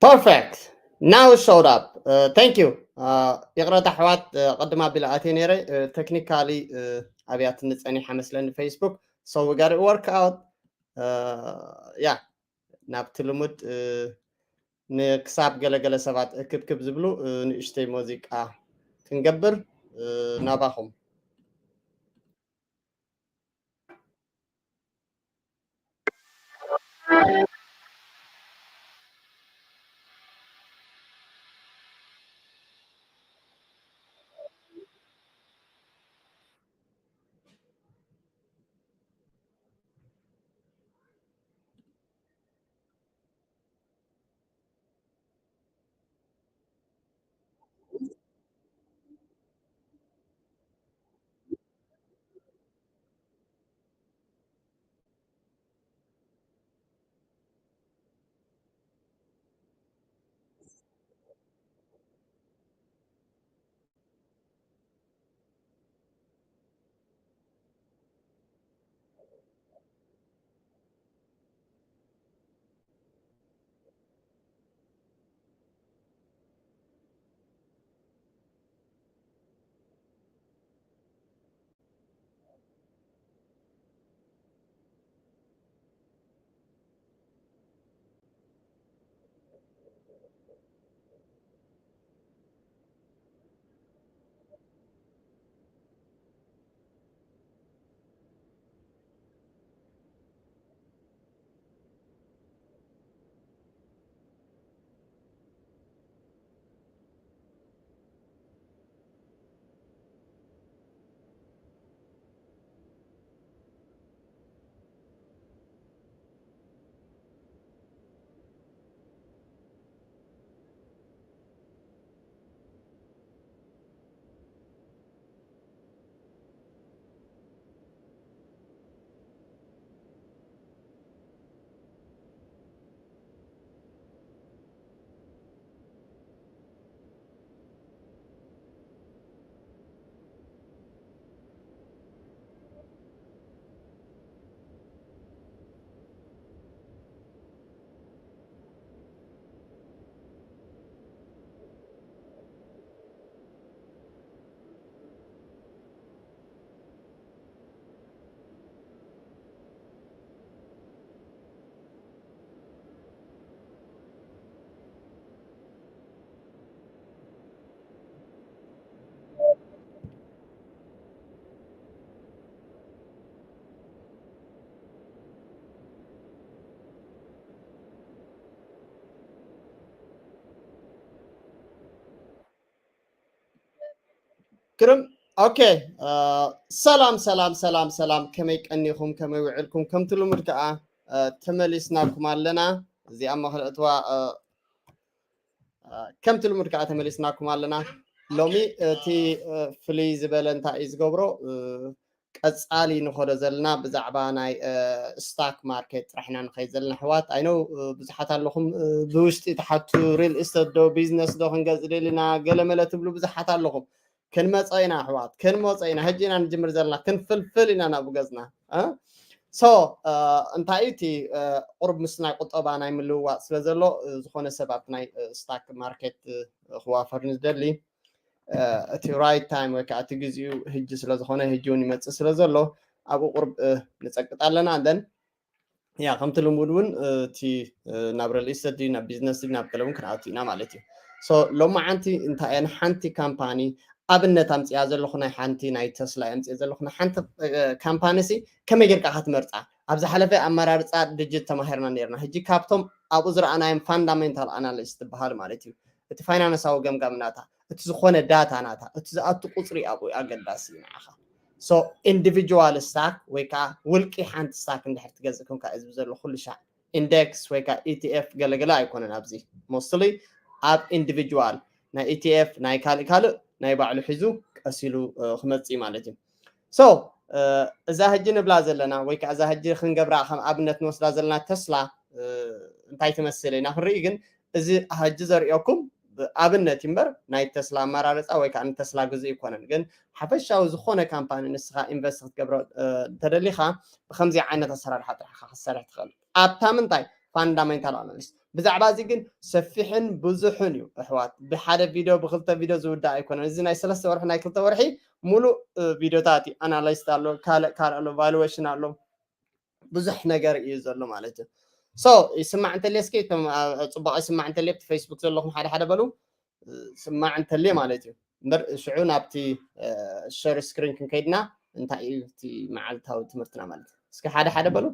Perfect. Now it showed up. Uh, thank you. Uh, ይቕረታ ኣሕዋት፣ uh, ቅድም ኣቢለ ኣትየ ነይረ። Uh, technically, uh, ኣብያትኒ ጸኒሓ መስለኒ Facebook. So we got it work out. Uh, yeah. ናብቲ ልሙድ፣ uh, ንክሳብ ገለገለ ሰባት እክብክብ ዝብሉ፣ uh, ንእሽተይ ሙዚቃ ክንገብር፣ uh, ናባኹም። ግርም። ኦኬ። ሰላም ሰላም ሰላም ሰላም፣ ከመይ ቀኒኹም፣ ከመይ ውዕልኩም? ከምቲ ልሙድ ከዓ ተመሊስናኩም ኣለና። እዚኣ ማእኸል እትዋ ከምቲ ልሙድ ከዓ ተመሊስናኩም ኣለና። ሎሚ እቲ ፍልይ ዝበለ እንታይ እዩ ዝገብሮ? ቀፃሊ ንኸዶ ዘለና ብዛዕባ ናይ ስታክ ማርኬት ጥራሕና ንኸይድ ዘለና ኣሕዋት። ኣይነው ብዙሓት ኣለኹም ብውሽጢ ትሓቱ፣ ሪል ኢስተት ዶ ቢዝነስ ዶ ክንገዝ ደሊና ገለመለ ትብሉ ብዙሓት ኣለኹም። ክንመፀ ኢና ኣሕዋት፣ ክንመፀ ኢና። ሕጂ ኢና ንጅምር ዘለና፣ ክንፍልፍል ኢና ናብኡ ገፅና። ሶ እንታይ እዩ እቲ ቁርብ ምስ ናይ ቁጠባ ናይ ምልውዋጥ ስለ ዘሎ፣ ዝኾነ ሰባት ናይ ስታክ ማርኬት ክዋፈር ንደሊ፣ እቲ ራይት ታይም ወይ ከዓ እቲ ግዜኡ ሕጂ ስለ ዝኾነ፣ ሕጂ እውን ይመፅእ ስለ ዘሎ፣ ኣብኡ ቁርብ ንፀቅጥ ኣለና። ደን ያ ከምቲ ልሙድ እውን እቲ ናብ ሪል ኢስተት ድዩ ናብ ቢዝነስ ድዩ ናብ ገለ እውን ክንኣቱ ኢና ማለት እዩ። ሶ ሎማዓንቲ እንታይ እያ ንሓንቲ ካምፓኒ ኣብነት ኣምፅያ ዘለኹ፣ ናይ ሓንቲ ናይ ተስላ ኣምፅየ ዘለኹ፣ ንሓንቲ ካምፓኒ ሲ ከመይ ጌርካ ክትመርፃ? ኣብ ዝሓለፈ ኣመራርፃ ድርጅት ተማሂርና ነርና። ሕጂ ካብቶም ኣብኡ ዝረኣናዮም ፋንዳሜንታል ኣናሊስት ትበሃል ማለት እዩ። እቲ ፋይናንሳዊ ገምጋም ናታ፣ እቲ ዝኾነ ዳታ ናታ፣ እቲ ዝኣቱ ቁፅሪ ኣብኡ ኣገዳሲ እዩ ንዓኻ። ሶ ኢንዲቪጁዋል ስታክ ወይ ከዓ ውልቂ ሓንቲ ስታክ እንድሕር ትገዝእ ኮንካ፣ እዚ ዘሎ ኩሉ ሻዕ ኢንደክስ ወይ ከዓ ኢቲኤፍ ገለገለ ኣይኮነን። ኣብዚ ሞስትሊ ኣብ ኢንዲቪጁዋል ናይ ኢቲኤፍ ናይ ካልእ ካልእ ናይ ባዕሉ ሒዙ ቀሲሉ ክመፅእ ማለት እዩ። ሶ እዛ ሕጂ ንብላ ዘለና ወይ ከዓ እዛ ሕጂ ክንገብራ ከም ኣብነት ንወስዳ ዘለና ተስላ እንታይ ትመስል ኢና ክንርኢ። ግን እዚ ሕጂ ዘርእየኩም ኣብነት እምበር ናይ ተስላ ኣመራርፃ ወይ ከዓ ንተስላ ግዙእ ኣይኮነን። ግን ሓፈሻዊ ዝኾነ ካምፓኒ ንስኻ ኢንቨስት ክትገብሮ እንተደሊኻ ብከምዚ ዓይነት ኣሰራርሓ ጥራሕ ኢኻ ክትሰርሕ ትኽእል። ኣብታ ምንታይ ፋንዳሜንታል ኣናሊስት ብዛዕባ እዚ ግን ሰፊሕን ብዙሕን እዩ ኣሕዋት። ብሓደ ቪድዮ ብክልተ ቪድዮ ዝውዳእ ኣይኮነን። እዚ ናይ ሰለስተ ወርሒ ናይ ክልተ ወርሒ ሙሉእ ቪድዮታት እዩ። ኣናላይስት ኣሎ፣ ካልእ ካልእ ኣሎ፣ ቫሉዌሽን ኣሎ፣ ብዙሕ ነገር እዩ ዘሎ ማለት እዩ። ሶ ይስማዕ እንተልየ እስኪ እቶም ጽቡቕ ይስማዕ እንተልየ ኣብቲ ፌስቡክ ዘለኹም ሓደ ሓደ በሉ። ስማዕ እንተልየ ማለት እዩ። እምበር ሽዑ ናብቲ ሸር ስክሪን ክንከይድና እንታይ እዩ እቲ መዓልታዊ ትምህርትና ማለት እዩ። እስኪ ሓደ ሓደ በሉ።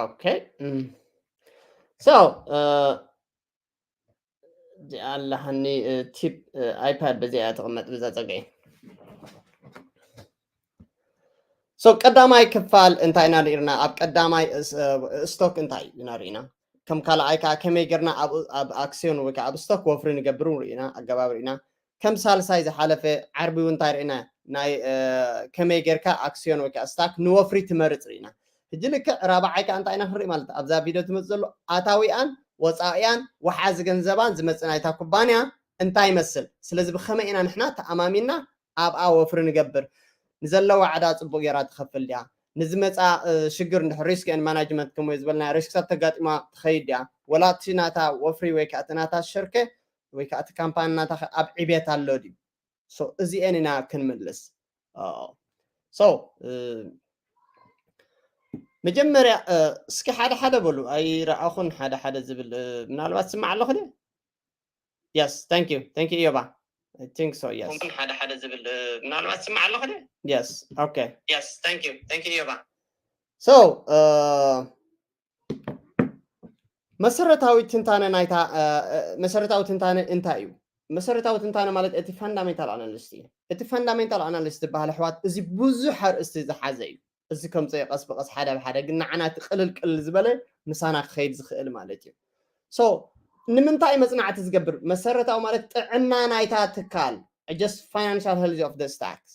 ኦኬ። ሶ ኣለሃኒ ቲፕ ኣይፓድ በዚኣ ትቕመጥ ብዛ ጸግዒ። ሶ ቀዳማይ ክፋል እንታይ ኢና ርኢና? ኣብ ቀዳማይ ስቶክ እንታይ ኢና ርኢና? ከም ካልኣይ ከዓ ከመይ ጌርና ኣብ ኣክሲዮን ወይ ከዓ ኣብ ስቶክ ወፍሪ ንገብር ርኢና፣ ኣገባብ ርኢና። ከም ሳልሳይ ዝሓለፈ ዓርቢ እውን እንታይ ርኢና? ናይ ከመይ ጌርካ ኣክሲዮን ወይ ከዓ ስታክ ንወፍሪ ትመርጽ ርኢና። ሕጂ ልክዕ ራብዓይ ከዓ እንታይ ኢና ክንርኢ ማለት ኣብዛ ቪድዮ ትመጽእ ዘሎ ኣታዊኣን ወፃኢኣን ወሓዚ ገንዘባን ዝመጽእ ናይታ ኩባንያ እንታይ ይመስል? ስለዚ ብኸመይ ኢና ንሕና ተኣማሚና ኣብኣ ወፍሪ ንገብር? ንዘለዋ ዕዳ ጽቡቕ ጌራ ትኸፍል ድያ? ንዝመጻ ሽግር እንድሕር ሪስክ ኤንድ ማናጅመንት ከምኡ ዝበልና ሪስክታት ተጋጢማ ትኸይድ ድያ? ወላ እቲ ናታ ወፍሪ ወይ ከዓ እቲ ናታ ሸርከ ወይ ከዓ እቲ ካምፓኒ ናታ ኣብ ዕቤት ኣሎ ድዩ? እዚአን ኢና ክንምልስ። ሶ መጀመርያ እስኪ ሓደ ሓደ በሉ። ኣይረኣኹን ሓደ ሓደ ዝብል ምናልባት ስማዕ ኣለኹ ደ? Yes, thank you, thank you እዮባ። I think so, yes. ሓደ ሓደ ዝብል ምናልባት ስማዕ ኣለኹ ደ? Yes, okay. Yes, thank you, thank you እዮባ። So መሰረታዊ ትንታነ ናይታ መሰረታዊ ትንታነ እንታይ እዩ? መሰረታዊ ትንታነ ማለት እቲ ፋንዳሜንታል ኣናሊስት እዩ። እቲ ፋንዳሜንታል ኣናሊስት ዝበሃል ኣሕዋት እዚ ብዙሕ ኣርእስቲ ዝሓዘ እዩ። እዚ ከምፀ ቀስ ብቀስ ሓደ ብሓደ ግን ንዓና እቲ ቅልል ቅልል ዝበለ ምሳና ክኸይድ ዝኽእል ማለት እዩ። ሶ ንምንታይ መፅናዕቲ ዝገብር? መሰረታዊ ማለት ጥዕና ናይታ ትካል just financial health of the stocks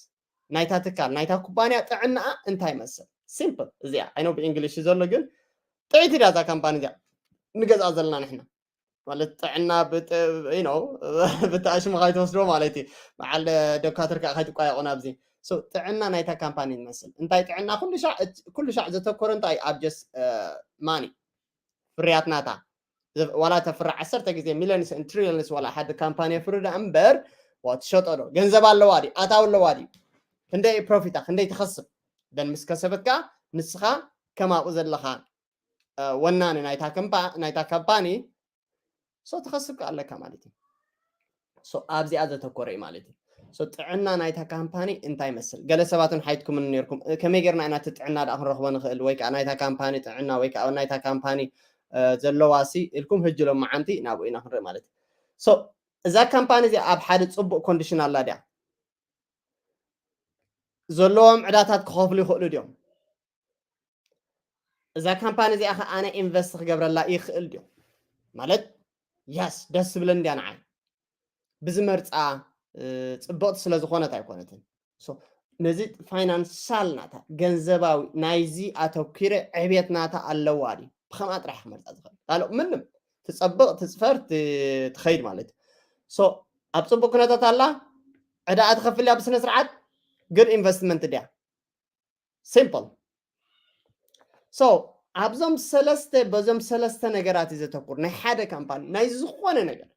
ናይታ ትካል ናይታ ኩባንያ ጥዕናኣ እንታይ ይመስል? ሲምፕል እዚኣ። I know ብእንግሊሽ ዘሎ ግን ጥዕይቲ ድያ እዛ ካምፓኒ እዚኣ ንገዝኣ ዘለና ንሕና ማለት ጥዕና ብትኣሽሙ ካይትወስዶ ማለት እዩ። በዓል ዶካትር ከዓ ካይትቋየቑ ናብዚ ጥዕና ናይታ ካምፓኒ ይመስል እንታይ ጥዕና ኩሉ ሻዕ ዘተኮረ እንታይ ኣብ ጀስ ማኒ ፍርያት ናታ ዋላ ተፍሪ ዓሰርተ ግዜ ሚሊዮንስ ትሪሊዮንስ ዋላ ሓደ ካምፓኒ የፍሪ ዳ እምበር ትሸጦ ዶ ገንዘብ ኣለዋ ድዩ ኣታዊ ኣለዋ ድዩ ክንደይ ፕሮፊታ ክንደይ ትኸስብ ደን ምስ ከሰበት ከዓ ንስኻ ከማብኡ ዘለኻ ወናኒ ናይታ ካምፓኒ ሶ ትኸስብ ከዓ ኣለካ ማለት እዩ። ኣብዚኣ ዘተኮረ እዩ ማለት እዩ። ጥዕና ናይታ ካምፓኒ እንታይ ይመስል? ገለ ሰባት ሓይትኩም ነርኩም ከመይ ጌርና ኢና እቲ ጥዕና ዳ ክንረኽቦ ንኽእል ወይ ከዓ ናይታ ካምፓኒ ጥዕና ወይ ከዓ ናይታ ካምፓኒ ዘለዋሲ ኢልኩም ህጂ ሎም መዓንቲ ናብኡ ኢና ክንርኢ ማለት እዩ። እዛ ካምፓኒ እዚኣ ኣብ ሓደ ፅቡቅ ኮንዲሽን ኣላ ድያ? ዘለዎም ዕዳታት ክኸፍሉ ይኽእሉ ድዮም? እዛ ካምፓኒ እዚኣ ከ ኣነ ኢንቨስት ክገብረላ ይኽእል ድዮ? ማለት ያስ ደስ ዝብለኒ እንድያ ንዓይ ብዝመርፃ ፅብቕቲ ስለ ዝኾነት ኣይኮነትን። ነዚ ፋይናንሳል ናታ ገንዘባዊ ናይዚ ኣተኪረ ዕብየት ናታ ኣለዋ ድዩ? ብኸምኣ ጥራሕ ክመርፃ ዝኽእል ካልእ ምንም ትፀብቕ ትፅፈር ትኸይድ ማለት እዩ። ኣብ ፅቡቅ ኩነታት ኣላ ዕዳኣ ትኸፍል እያ ብስነ ስርዓት ግን ኢንቨስትመንት ድያ? ሲምፕል። ሶ ኣብዞም ሰለስተ በዞም ሰለስተ ነገራት እዩ ዘተኩር ናይ ሓደ ካምፓኒ ናይ ዝኾነ ነገር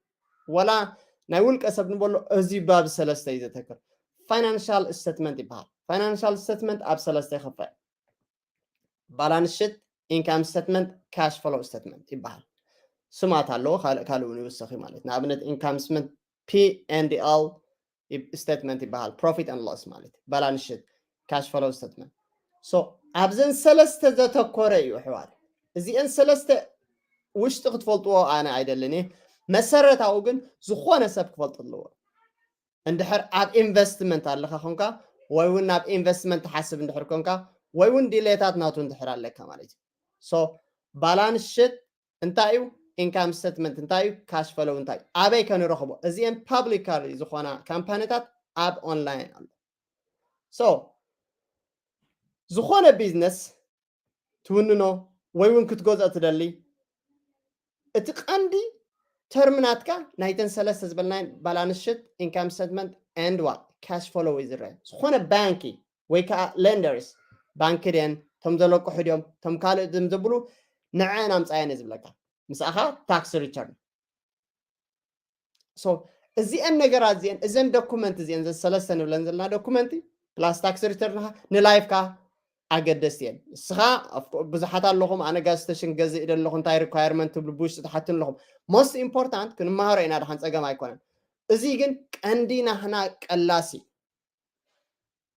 ወላ ናይ ውልቀ ሰብ ንበሎ እዚ ባብ ሰለስተ እዩ ዘተክር። ፋይናንሻል ስተትመንት ይበሃል። ፋይናንሻል ስተትመንት ኣብ ሰለስተ ይኸፈል። ባላንስ ሽት፣ ኢንካም ስተትመንት፣ ካሽ ፍሎ ስተትመንት ይበሃል። ስማት ኣለዎ ካልእ ካልእ እውን ይውሰኺ ማለት ንኣብነት ኢንካም ስተትመንት ፒ ኤንድ ኤል ስተትመንት ይበሃል። ፕሮፊት ን ሎስ ማለት ባላንስ ሽት ካሽ ፍሎ ስተትመንት። ኣብዘን ሰለስተ ዘተኮረ እዩ ኣሕዋት። እዚአን ሰለስተ ውሽጢ ክትፈልጥዎ ኣነ ኣይደልን እየ። መሰረታዊ ግን ዝኾነ ሰብ ክፈልጥ ኣለዎ። እንድሕር ኣብ ኢንቨስትመንት ኣለኻ ኮንካ ወይ እውን ናብ ኢንቨስትመንት ትሓስብ እንድሕር ኮንካ ወይ እውን ዲሌታት ናቱ እንድሕር ኣለካ ማለት እዩ። ባላንስ ሽት እንታይ እዩ? ኢንካም ስተትመንት እንታይ እዩ? ካሽ ፈሎው እንታይ እዩ? ኣበይ ከንረኽቦ? እዚአን ፓብሊካሊ ዝኾና ካምፓኒታት ኣብ ኦንላይን ኣሎ። ዝኾነ ቢዝነስ ትውንኖ ወይ እውን ክትገዝኦ ትደሊ እቲ ቀንዲ ተርም ናትካ ናይተን ሰለስተ ዝበልናየን ባላንስ ሽት፣ ኢንካም ስተትመንት ኤንድ ዋት cash flow እዩ ዝረአ። ዝኾነ ባንኪ ወይ ከዓ lenders፣ ባንኪ ድየን፣ እቶም ዘለቅሑ ድዮም፣ እቶም ካልእ ድም ዘብሉ፣ ንዐን ኣምፃየን እዩ ዝብለካ። ምስኣኻ tax return። So እዚአን ነገራት እዚአን፣ እዘን ዶኩመንት እዚአን፣ እዘን ሰለስተ ንብለን ዘለና ዶኩመንቲ plus tax return ኻ ንላይፍካ ኣገደስቲ እየን። ንስኻ of course ብዙሓት ኣለኹም፣ ኣነ gas station ገዝእ ኢለ ኣለኹ፣ እንታይ requirement ትብሉ ብውሽጢ ትሓትኑ ኣለኹም። Most important ክንመሃሮ ኢና፣ ድሓን ፀገም ኣይኮነን። እዚ ግን ቀንዲ ናህና ቀላሲ፣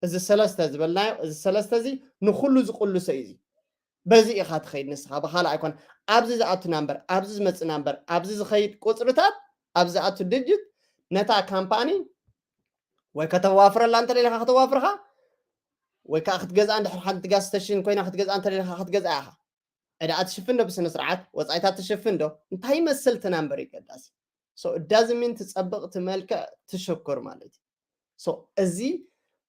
እዚ ሰለስተ ዝበልናዮ፣ እዚ ሰለስተ እዚ ንኩሉ ዝቁልሶ እዩ። እዚ በዚ ኢኻ ትኸይድ ንስኻ፣ ብኻልእ ኣይኮነ። ኣብዚ ዝኣቱ ናምበር፣ ኣብዚ ዝመጽእ ናምበር፣ ኣብዚ ዝኸይድ ቁፅርታት፣ ኣብ ዝኣቱ ድጅት ነታ ካምፓኒ ወይ ከተዋፍረላ እንተደሊኻ ከተዋፍርኻ፣ ወይ ከዓ ክትገዝኣ እንድሕር ሓንቲ gas station ኮይና ክትገዝኣ እንተደሊኻ ክትገዝኣ ኢኻ። ዕዳኣ ትሽፍን ዶ ብስነ ስርዓት? ወፃኢታት ትሽፍን ዶ? እንታይ ይመስል እቲ ናምበር እዩ ቀዳሲ። So it doesn't mean ትፀብቕ፣ ትመልክዕ፣ ትሽኩር ማለት እዩ። So እዚ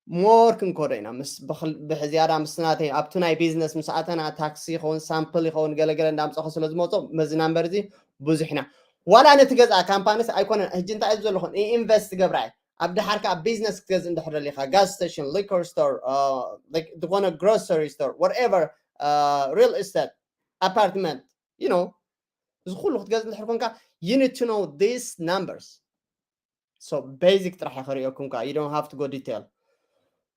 more ክንከዶ ኢና፣ ምስ ብኽል- ብዝያዳ ምስ ናተይ ኣብቲ ናይ ቢዝነስ ምስ ኣተና፣ ታክሲ ይኸውን፣ ሳምፕል ይኸውን፣ ገለገለ እንዳምፀኹ ስለ ዝመፁ፣ በዚ ናምበር እዚ ብዙሕ ኢና። ዋላ ነቲ ገዝኣ ካምፓኒስ ኣይኮነን፣ ሕጂ እንታይ እዩ ዘለኹን ኢንቨስት ገብራ እየ። ኣብ ድሓር ከዓ ቢዝነስ ክትገዝእ እንድሕር ደሊኻ፣ gas station፣ liquor store፣ ዝኾነ grocery store፣ whatever፣ real estate፣ apartment፣ you know፣ እዚ ኩሉ ክትገዝእ እንድሕር ኮንካ፣ you need to know these numbers። So basic ጥራሕ እየ ከርእየኩም ከዓ፣ you don't have to go detail።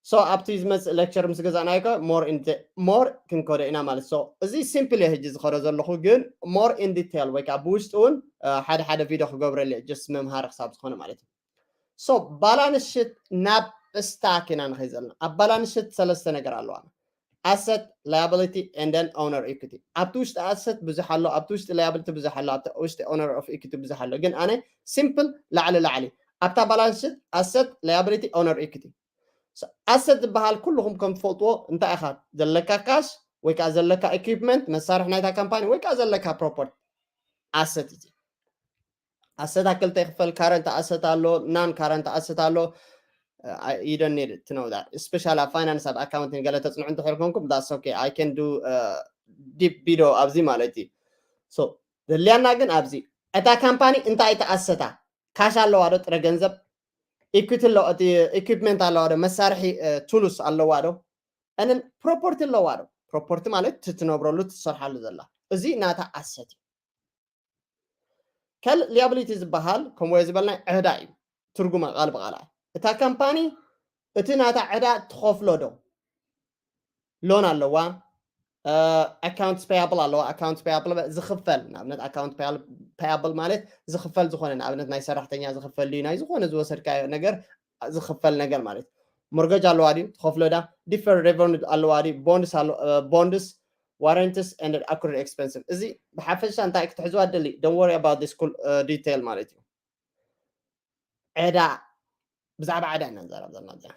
So ኣብቲ ዝመፅእ lecture ምስ ገዛእናዮ ከ more in de- more ክንከዶ ኢና ማለት። So እዚ simple እየ ሕጂ ዝኸዶ ዘለኹ፣ ግን more in detail ወይ ከዓ ብውሽጢ እውን እ፣ ሓደ ሓደ ቪድዮ ክገብረሉ እየ፣ just መምሃሪ ክሳብ ዝኾነ ማለት እዩ። So balance sheet ናብ stock ኢና ንኸይድ ዘለና። ኣብ balance sheet ሰለስተ ነገር ኣለዋ። Asset፣ liability and then owner equity። ኣብቲ ውሽጢ asset ብዙሕ ኣሎ፣ ኣብቲ ውሽጢ liability ብዙሕ ኣሎ፣ ኣብቲ ውሽጢ owner of equity ብዙሕ ኣሎ። ግን ኣነ simple ላዕሊ ላዕሊ ኣብታ balance sheet asset፣ liability፣ owner equity። So asset ዝበሃል ኩልኹም ከም ትፈልጥዎ እንታይ ኢኻ ዘለካ፣ cash ወይ ከዓ ዘለካ equipment፣ መሳርሒ ናይታ ካምፓኒ ወይ ከዓ ዘለካ property፣ asset እዩ። Asset ክልተ ይኽፈል፣ current asset ኣሎ፣ non current asset ኣሎ። You don't need to know that, especially ኣብ finance፣ ኣብ accounting ገለ ተፅንዑ እንድሕር ኮንኩም፣ that's okay, I can do deep video ኣብዚ ማለት እዩ። So ዘድልያና ግን ኣብዚ እታ ካምፓኒ እንታይ እቲ asset ኣ፣ cash ኣለዋ ዶ፣ ጥረ ገንዘብ፣ equity ኣለዋ፣ እቲ equipment ኣለዋ ዶ፣ መሳርሒ tools ኣለዋ ዶ፣ and property ኣለዋ ዶ። Property ማለት እቲ ትነብረሉ፣ ትሰርሓሉ ዘላ፣ እዚ ናታ asset እዩ። ካልእ liability ዝበሃል ከምኡ ዝበልና ዕዳ እዩ። ትርጉማ ቃል ብቃል እታ ካምፓኒ እቲ ናታ ዕዳ ትኸፍሎ ዶ፣ loan ኣለዋ፣ accounts payable ኣለዋ። Accounts payable ዝኽፈል፣ ንኣብነት account payable ማለት ዝኽፈል ዝኾነ፣ ንኣብነት ናይ ሰራሕተኛ ዝኽፈል ድዩ፣ ናይ ዝኾነ ዝወሰድካዮ ነገር ዝኽፈል ነገር ማለት። Mortgage ኣለዋ ድዩ፣ ትኸፍሎ ዳ። Deferred revenue ኣለዋ ድዩ፣ bonds ኣሎ፣ bonds፣ warrants and accrued expenses። እዚ ብሓፈሻ እንታይ ክትሕዝዋ ደሊ፣ don't worry about this detail ማለት እዩ። ዕዳ፣ ብዛዕባ ዕዳ ኢና ንዛረብ ዘለና እዚኣ።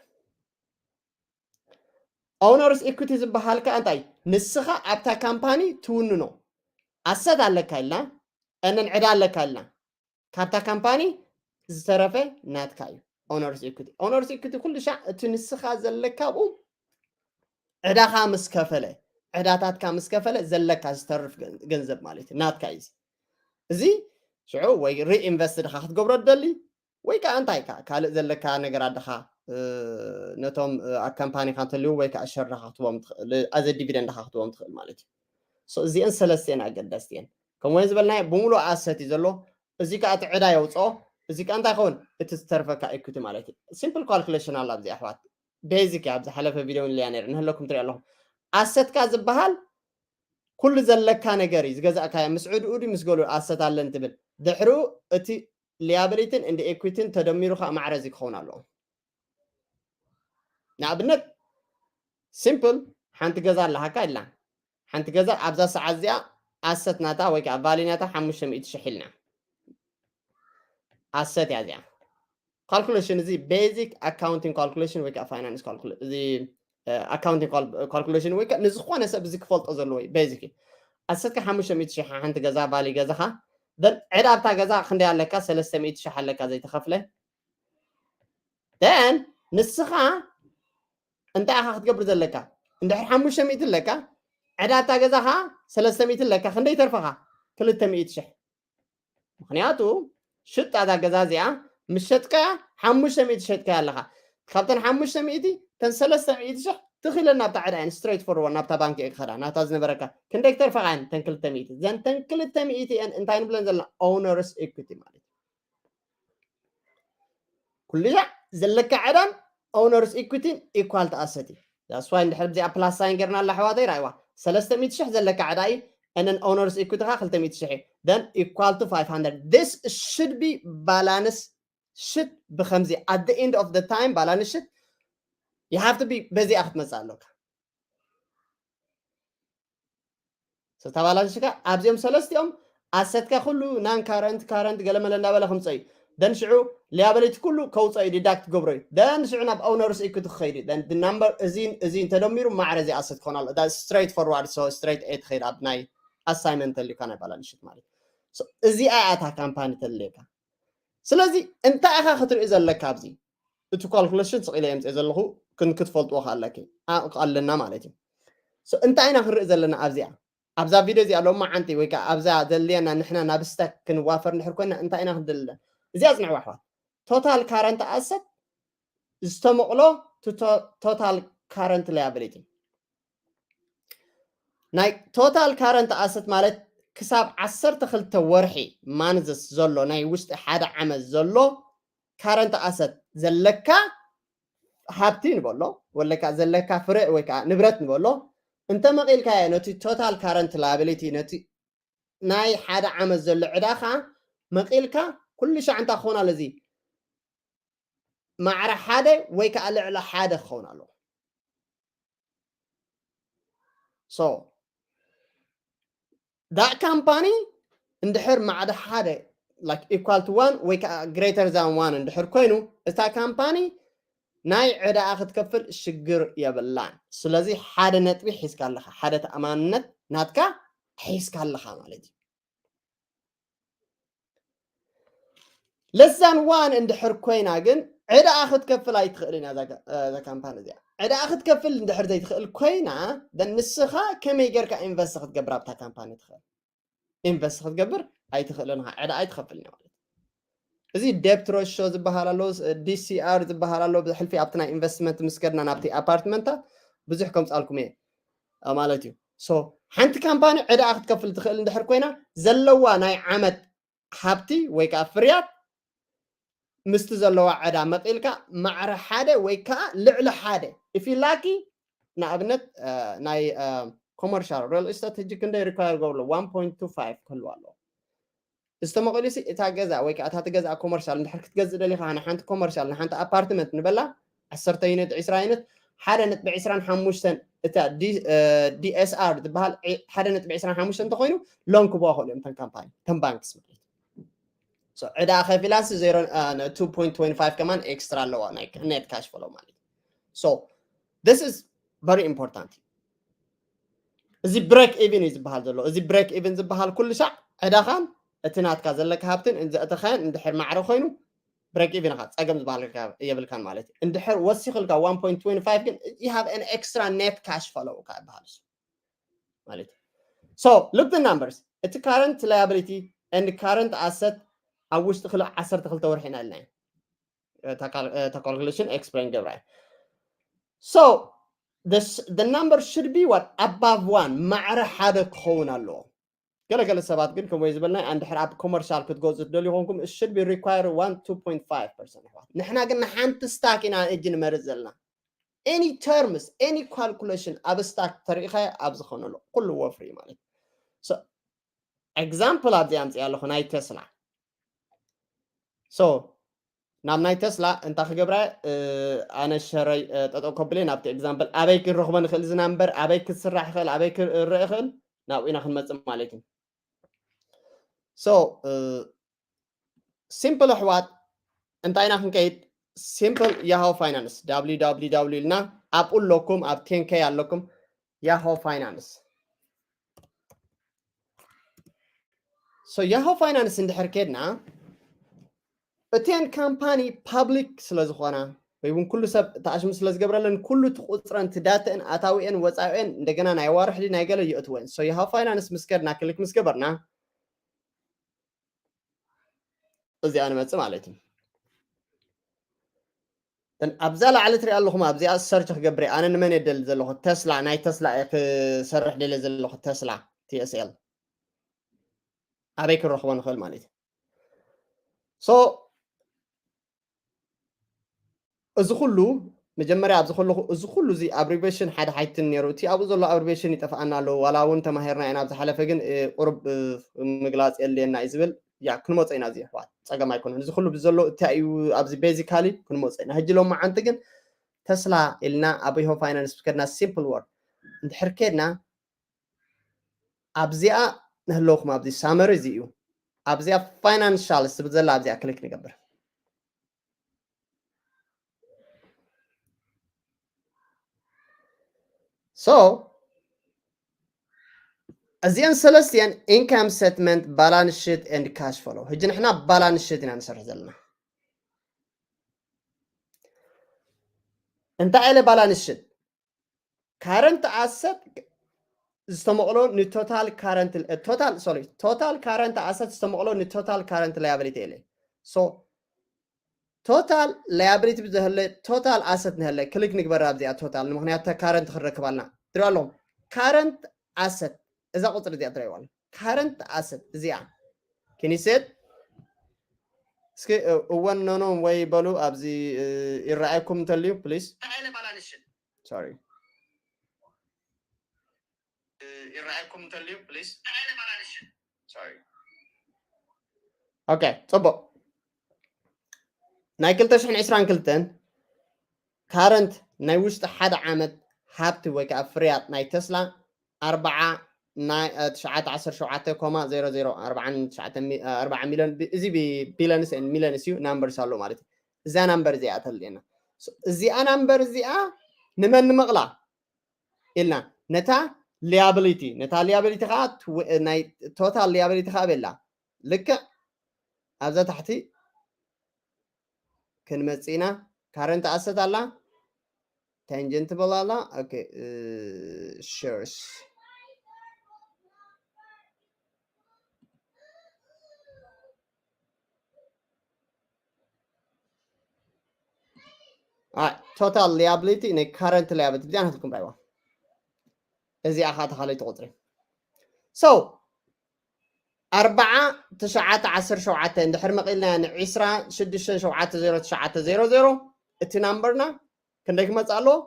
Owners equity ዝበሃል ከኣ እንታይ? ንስኻ ኣብታ ካምፓኒ ትውንኖ፣ asset ኣለካ ኢልና፣ and then ዕዳ ኣለካ ኢልና፣ ካብታ ካምፓኒ ዝተረፈ ናትካ እዩ። Owners equity፣ owners equity ኩሉ ሻዕ እቲ ንስኻ ዘለካ ኣብኡ ዕዳኻ ምስ ከፈለ፣ ዕዳታትካ ምስ ከፈለ ዘለካ ዝተርፍ ገን- ገንዘብ ማለት እዩ፣ ናትካ እዩ። እዚ ሽዑ ወይ reinvest ድኻ ክትገብሮ ትደሊ፣ ወይ ከዓ እንታይ ከዓ ካልእ ዘለካ ነገራት ድኻ ነቶም ኣብ ካምፓኒኻ እንተልዩ ወይ ከዓ ሸር ድኻ ክትቦም ትኽእል፣ as a dividend ድኻ ክትቦም ትኽእል ማለት እዩ። So እዚአን ሰለስቲአን ኣገዳስቲ እየን። ከምኡ ዝበልናዮ ብምሉእ asset እዩ ዘሎ። እዚ ከዓ እቲ ዕዳ የውፅኦ። እዚ ከዓ እንታይ ይኸውን? እቲ ዝተርፈካ equity ማለት እዩ። Simple calculation ኣሎ ኣብዚ ኣሕዋት። Basic እያ፣ ኣብ ዝሓለፈ ቪድዮ ንልያ ነይረ፣ ንህለኩም ትሪኦ ኣለኹም። Asset ካ ዝበሃል ኩሉ ዘለካ ነገር እዩ፣ ዝገዛእካዮ፣ ምስ ዕድኡ ድዩ ምስ ገሉ asset ኣለን ትብል። ድሕሪኡ እቲ liability ን and equity ን ተደሚሩ ከዓ ማዕረ እዚ ክኸውን ኣለዎ። ንኣብነት simple ሓንቲ ገዛ ኣለሃካ ኢልና፣ ሓንቲ ገዛ ኣብዛ ሰዓት እዚኣ asset ናታ ወይ ከዓ value ናታ ሓሙሽተ ሚእቲ ሽሕ ኢልና። Asset እያ እዚኣ። Calculation እዚ basic accounting calculation ወይ ከዓ finance calculation፣ እዚ accounting calculation ወይ ከዓ ንዝኾነ ሰብ እዚ ክፈልጦ ዘለዎ እዩ። Basic እዩ። Asset ካ ሓሙሽተ ሚእቲ ሽሕ ሓንቲ ገዛ፣ value ገዛኻ፣ then ዕዳ ኣብታ ገዛ ክንደይ ኣለካ? ሰለስተ ሚእቲ ሽሕ ኣለካ ዘይተኸፍለ። Then ንስኻ እንታይ ኢኻ ክትገብር ዘለካ? እንድሕር ሓሙሽተ ሚእቲ ኣለካ፣ ዕዳ ኣብታ ገዛ ኸዓ ሰለስተ ሚእቲ ኣለካ፣ ክንደይ ተርፈኻ? ክልተ ሚእቲ ሽሕ። ምኽንያቱ ሽጣ እታ ገዛ እዚኣ ምስ ሸጥካያ ሓሙሽተ ሚእቲ ሸጥካያ ኣለኻ። ካብተን ሓሙሽተ ሚእቲ ተን ሰለስተ ሚእቲ ሽሕ ትኽእለን ናብታ ዕዳ እየን ስትሬት ፎርዋርድ ናብታ ባንክ እየ ክኸዳ ናብታ ዝነበረካ ክንደይ ክተርፋ እየን ተን ክልተ ሚእቲ ዘን ተን ክልተ ሚእቲ እየን እንታይ ንብለን ዘለና ኦነርስ ኢኩቲ ማለት እዩ ኩሉ ዘለካ ዕዳን ኦነርስ ኢኩቲን ኢኳል ቱ ኣሰት እዩ that's why እንድሕር ብዚኣ ፕላስ ሳይን ጌርና ኣላ ኣሕዋተይ ራእይዋ ሰለስተ ሚእቲ ሽሕ ዘለካ ዕዳ እዩ and then owners equity ኻ ክልተ ሚእቲ ሽሕ እዩ then equal to five hundred this should be balance should ብከምዚ at the end of the time balance should you have to be በዚኣ ክትመፅእ ኣለካ ስታ balance ሽካ ኣብዚኦም ሰለስቲኦም ኣሰትካ ኩሉ non current current ገለመለ እንዳበለ ከምፀ እዩ then ሽዑ liability ኩሉ ከውፀ እዩ deduct ገብሮ እዩ then ሽዑ ናብ owners equity ክኸይድ እዩ then number እዚ እዚ እንተደሚሩ ማዕረ እዚ ኣሰት ክኾን ኣሎ straight forward so straight a ትኸይድ ኣብ ናይ assignment ተልዩካ ናይ balance sheet ማለት እዚኣ እያ እታ ካምፓኒ ተልየካ ስለዚ እንታይ ኢኻ ክትርኢ ዘለካ ኣብዚ እቲ calculation ስቕ ኢለ የምፅእ ዘለኹ ክንክትፈልጥዎ ኣለኪ ኣለና ማለት እዩ እንታይ ኢና ክንርኢ ዘለና ኣብዚኣ ኣብዛ ቪድዮ እዚኣ ሎማዓንቲ ወይ ከዓ ኣብዛ ዘድልየና ንሕና ናብ ስታክ ክንዋፈር እንድሕር ኮይና እንታይ ኢና ክንደሊ እዚኣ ፅንዕዋ ኣሕዋት total current asset ዝተመቕሎ total current liability ናይ total current asset ማለት ክሳብ ዓሰርተ ክልተ ወርሒ months ዘሎ ናይ ውሽጢ ሓደ ዓመት ዘሎ current asset ዘለካ ሃብቲ ንበሎ ወለካ ዘለካ ፍረ ወይ ከዓ ንብረት ንበሎ እንተመቒልካዮ ነቲ total current liability ነቲ ናይ ሓደ ዓመት ዘሎ ዕዳኻ መቒልካ ኩሉ ሻዕ እንታይ ክኸውን ኣሎ እዚ ማዕረ ሓደ ወይ ከዓ ልዕሊ ሓደ ክኸውን ኣለዎ so that company እንድሕር ማዕረ ሓደ like equal to one ወይ ከዓ greater than one እንድሕር ኮይኑ እታ ካምፓኒ ናይ ዕዳኣ ክትከፍል ሽግር የብላን ስለዚ ሓደ ነጥቢ ሒዝካ ኣለካ ሓደ ተኣማንነት ናትካ ሒዝካ ኣለካ ማለት እዩ less than one እንድሕር ኮይና ግን ዕዳኣ ክትከፍል ኣይትኽእልን እያ እዛ ካምፓኒ እዚኣ ዕዳኣ ክትከፍል እንድሕር ዘይትኽእል ኮይና ንስኻ ከመይ ጌርካ ኢንቨስት ክትገብር ኣብታ ካምፓኒ ትኽእል ኢንቨስት ክትገብር ኣይትኽእልን ኢኻ ዕዳ ኣይትኸፍልን ማለት እዚ debt ratio ዝበሃል ኣሎ ዲሲኣር ዝበሃል ኣሎ ብሕልፊ ኣብቲ ናይ ኢንቨስትመንት ምስ ከድና ናብቲ ኣፓርትመንታት ብዙሕ ከምፃልኩም እየ ማለት እዩ so ሓንቲ ካምፓኒ ዕዳኣ ክትከፍል ትኽእል እንድሕር ኮይና ዘለዋ ናይ ዓመት ሃብቲ ወይ ከዓ ፍርያት ምስቲ ዘለዋ ዕዳ መቒልካ ማዕረ ሓደ ወይ ከዓ ልዕሊ ሓደ if you lucky ንኣብነት ናይ commercial real estate ሕጂ ክንደይ require ገብሎ one point two five ክህልዋ ኣለዎ ዝተመቐሉ ሲ እታ ገዛ ወይ ከዓ እታ ትገዝኣ commercial እንድሕር ክትገዝእ ደሊኻ ንሓንቲ commercial ንሓንቲ ኣፓርትመንት ንበላ ዓሰርተ ዩኒት ዕስራ ዩኒት ሓደ ነጥቢ ዕስራን ሓሙሽተን እታ ዲኤስኣር ዝበሃል ሓደ ነጥቢ ዕስራን ሓሙሽተን እንተኮይኑ ሎን ክቦ ክእሉ እዮም ተን ካምፓኒ ተን ባንክስ ማለት ዕዳ ከፊላሲ two point twenty five ከማን ኤክስትራ ኣለዋ ናይ net cash flow ማለት so this is very important እዚ break even እዩ ዝበሃል ዘሎ እዚ break even ዝበሃል ኩሉ ሻዕ ዕዳኻን እቲ ናትካ ዘለካ ሃብትን ዘእተኻያን እንድሕር ማዕረ ኮይኑ break even ኢኻ ፀገም ዝበሃል የብልካን ማለት እዩ እንድሕር ወሲኽልካ one point twenty five ግን you have an extra net cash flow ካ ይበሃል ማለት እዩ so look the numbers እቲ current liability and current asset ኣብ ውሽጢ ክልተ ዓሰርተ ክልተ ወርሒ ኢና ኣለና calculation explain ገብራ so the number should be what above one ማዕረ ሓደ ክኸውን ኣለዎ ገለገለ ሰባት ግን ከምኡ ዝበልና እንድሕር ኣብ commercial ክትገዝኡ ትደልዩ ኮንኩም should be require one two point five percent ኣሕዋት ንሕና ግን ንሓንቲ ስታክ ኢና እጂ ንመርፅ ዘለና any terms any calculation ኣብ ስታክ ተሪኢኻዮ ኣብ ዝኾነሉ ኩሉ ወፍሪ ማለት example ኣብዚ ኣምፅእ ኣለኹ ናይ ቴስላ so ናብ ናይ ተስላ እንታይ ክገብራ ኣነ ሸረይ ጠጠው ከብለ ናብቲ example ኣበይ ክንረኽቦ ንኽእል ዝና እምበር ኣበይ ክስራሕ ይኽእል ኣበይ ክረአ ይኽእል ናብኡ ኢና ክንመፅእ ማለት እዩ so simple ኣሕዋት እንታይ ኢና ክንከይድ simple ያሆ finance www ኢልና ኣብኡ ኣለኩም ኣብ ten K ኣለኩም ያሆ finance so ያሆ finance እንድሕር ከድና እተን ካምፓኒ public ስለ ዝኾና ወይ እውን ኩሉ ሰብ ተኣሽሙ ስለ ዝገብረለን ኩሉ ትቁፅረን ትዳተአን ኣታዊአን ወፃዊአን እንደገና ናይ ዋርሕዲ ናይ ገለ ይእትወን so ያሆ finance ምስ ከድና ክልክ ምስ ገበርና እዚኣ ንመፅእ ማለት እዩ ኣብዛ ላዕሊ ትሪኣ ኣለኹም ኣብዚኣ ሰርች ክገብር እየ ኣነ ንመን እየ ደሊ ዘለኹ ተስላ ናይ ተስላ እየ ክሰርሕ ደለ ዘለኹ ተስላ TSL ኣበይ ክንረኽቦ ንኽእል ማለት እዩ so እዚ ኩሉ መጀመርያ ኣብዚ ከለኹ እዚ ኩሉ እዚ ኣብሪቬሽን ሓደ ሓይትን ነይሩ እቲ ኣብኡ ዘሎ ኣብሪቬሽን ይጠፍኣና ኣለዉ ዋላ እውን ተማሂርና ኢና ኣብ ዝሓለፈ ግን ቁሩብ ምግላፅ የድልየና እዩ ዝብል ያ ክንመፆ ኢና እዚ ኣሕዋት ፀገም ኣይኮነን እዚ ኩሉ ብዘሎ እንታይ እዩ ኣብዚ ቤዚካሊ ክንመፆ ኢና ሕጂ ሎም መዓንቲ ግን ተስላ ኢልና ኣብ ይሆ ፋይናንስ ከድና ሲምፕል ወርድ እንድሕር ከድና ኣብዚኣ ንህለውኩም ኣብዚ ሳመሪ እዚ እዩ ኣብዚኣ ፋይናንሻል ዝብል ዘላ ኣብዚኣ ክሊክ ንገብር so እዚአን ሰለስቲአን income statement balance sheet and cash flow ሕጂ ንሕና balance sheet ኢና ንሰርሕ ዘለና እንታይ ኢለ balance sheet current asset ዝተመቕሎ ን total current total sorry total current asset ዝተመቕሎ ን total current liability ኢለ so total liability ብዝህለ total asset ንህለ ክሊክ ንግበር ኣብዚኣ total ንምክንያት current ክንረክብ ኣለና ትሪኦ ኣለኹም current asset እዛ ቁፅሪ እዚኣ ትሪእዋ current asset እዚኣ can you see እስኪ እወን ኖኖ ወይ በሉ ኣብዚ ይረኣየኩም እንተልዩ please sorry ይረኣየኩም እንተልዩ please sorry okay ፅቡቅ ናይ ክልተ ሽሕን ዕስራን ክልተን current ናይ ውሽጢ ሓደ ዓመት ሃብቲ ወይ ከዓ ፍርያት ናይ ተስላ ኣርባዓ ናይ ትሽዓተ ዓሰርተ ሸውዓተ ኮማ ዜሮ ዜሮ ኣርባዓ ሚልዮን እዚ ቢለንስ ሚለንስ እዩ ናምበርስ ኣሎ ማለት እዩ እዛ ናምበር እዚኣ ተልየና እዚኣ ናምበር እዚኣ ንመን ንምቕላ ኢልና ነታ liability ነታ liability ከዓ ናይ total liability ከዓ ቤላ ልክዕ ኣብዛ ታሕቲ ክንመፅእ ኢና current asset ኣላ tangent በላ ኣላ okay shares total liability ናይ current liability ብዚኣ ናትኩም ራይዋ እዚኣ ከዓ ተኻለይቲ ቁፅሪ so ኣርባዓ ትሽዓተ ዓሰርተ ሸውዓተ እንድሕር መቒልና ንዒስራ ሽዱሽተ ሸውዓተ ዜሮ ትሽዓተ ዜሮ ዜሮ እቲ ናምበርና ክንደይ ክመፅእ ኣለዎ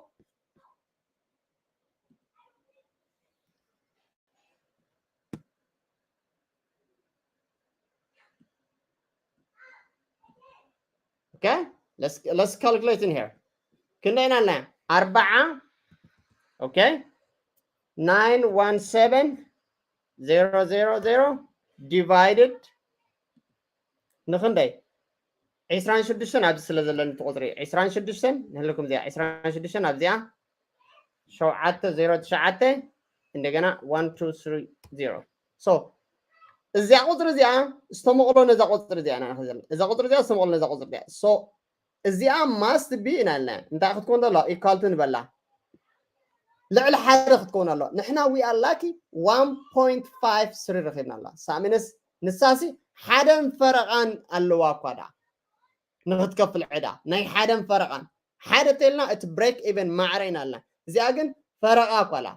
Okay, let's let's calculate in here. ክንደይ ኢና ኣለና ኣርባዓ okay nine one seven zero zero zero divided ንክንደይ ዕስራን ሽዱሽተን ኣብዚ ስለ ዘለኒ እቲ ቁፅሪ ዕስራን ሽዱሽተን ንህልኩም እዚኣ ዕስራን ሽዱሽተን ኣብዚኣ ሸውዓተ ዜሮ ትሽዓተ እንደገና one two three zero so እዚኣ ቁፅሪ እዚኣ ዝተመቕሎ ነዛ ቁፅሪ እዚኣ ኢና ንኽእል ዘለና እዛ ቁፅሪ እዚኣ ዝተመቕሎ ነዛ ቁፅሪ እዚኣ so እዚኣ must be ኢና ኢልና እንታይ ክትኮን ተሎ equal to ንበላ ልዕሊ ሓደ ክትከውን ኣሎ ንሕና we are lucky one point five three ረኺብና ኣላ ሳሚነስ ንሳሲ ሓደን ፈረቓን ኣለዋ እኳ ዳ ንክትከፍል ዕዳ ናይ ሓደን ፈረቓን ሓደ ተልና እቲ break even ማዕረ ኢና ኣላ እዚኣ ግን ፈረቓ እኳ ኣላ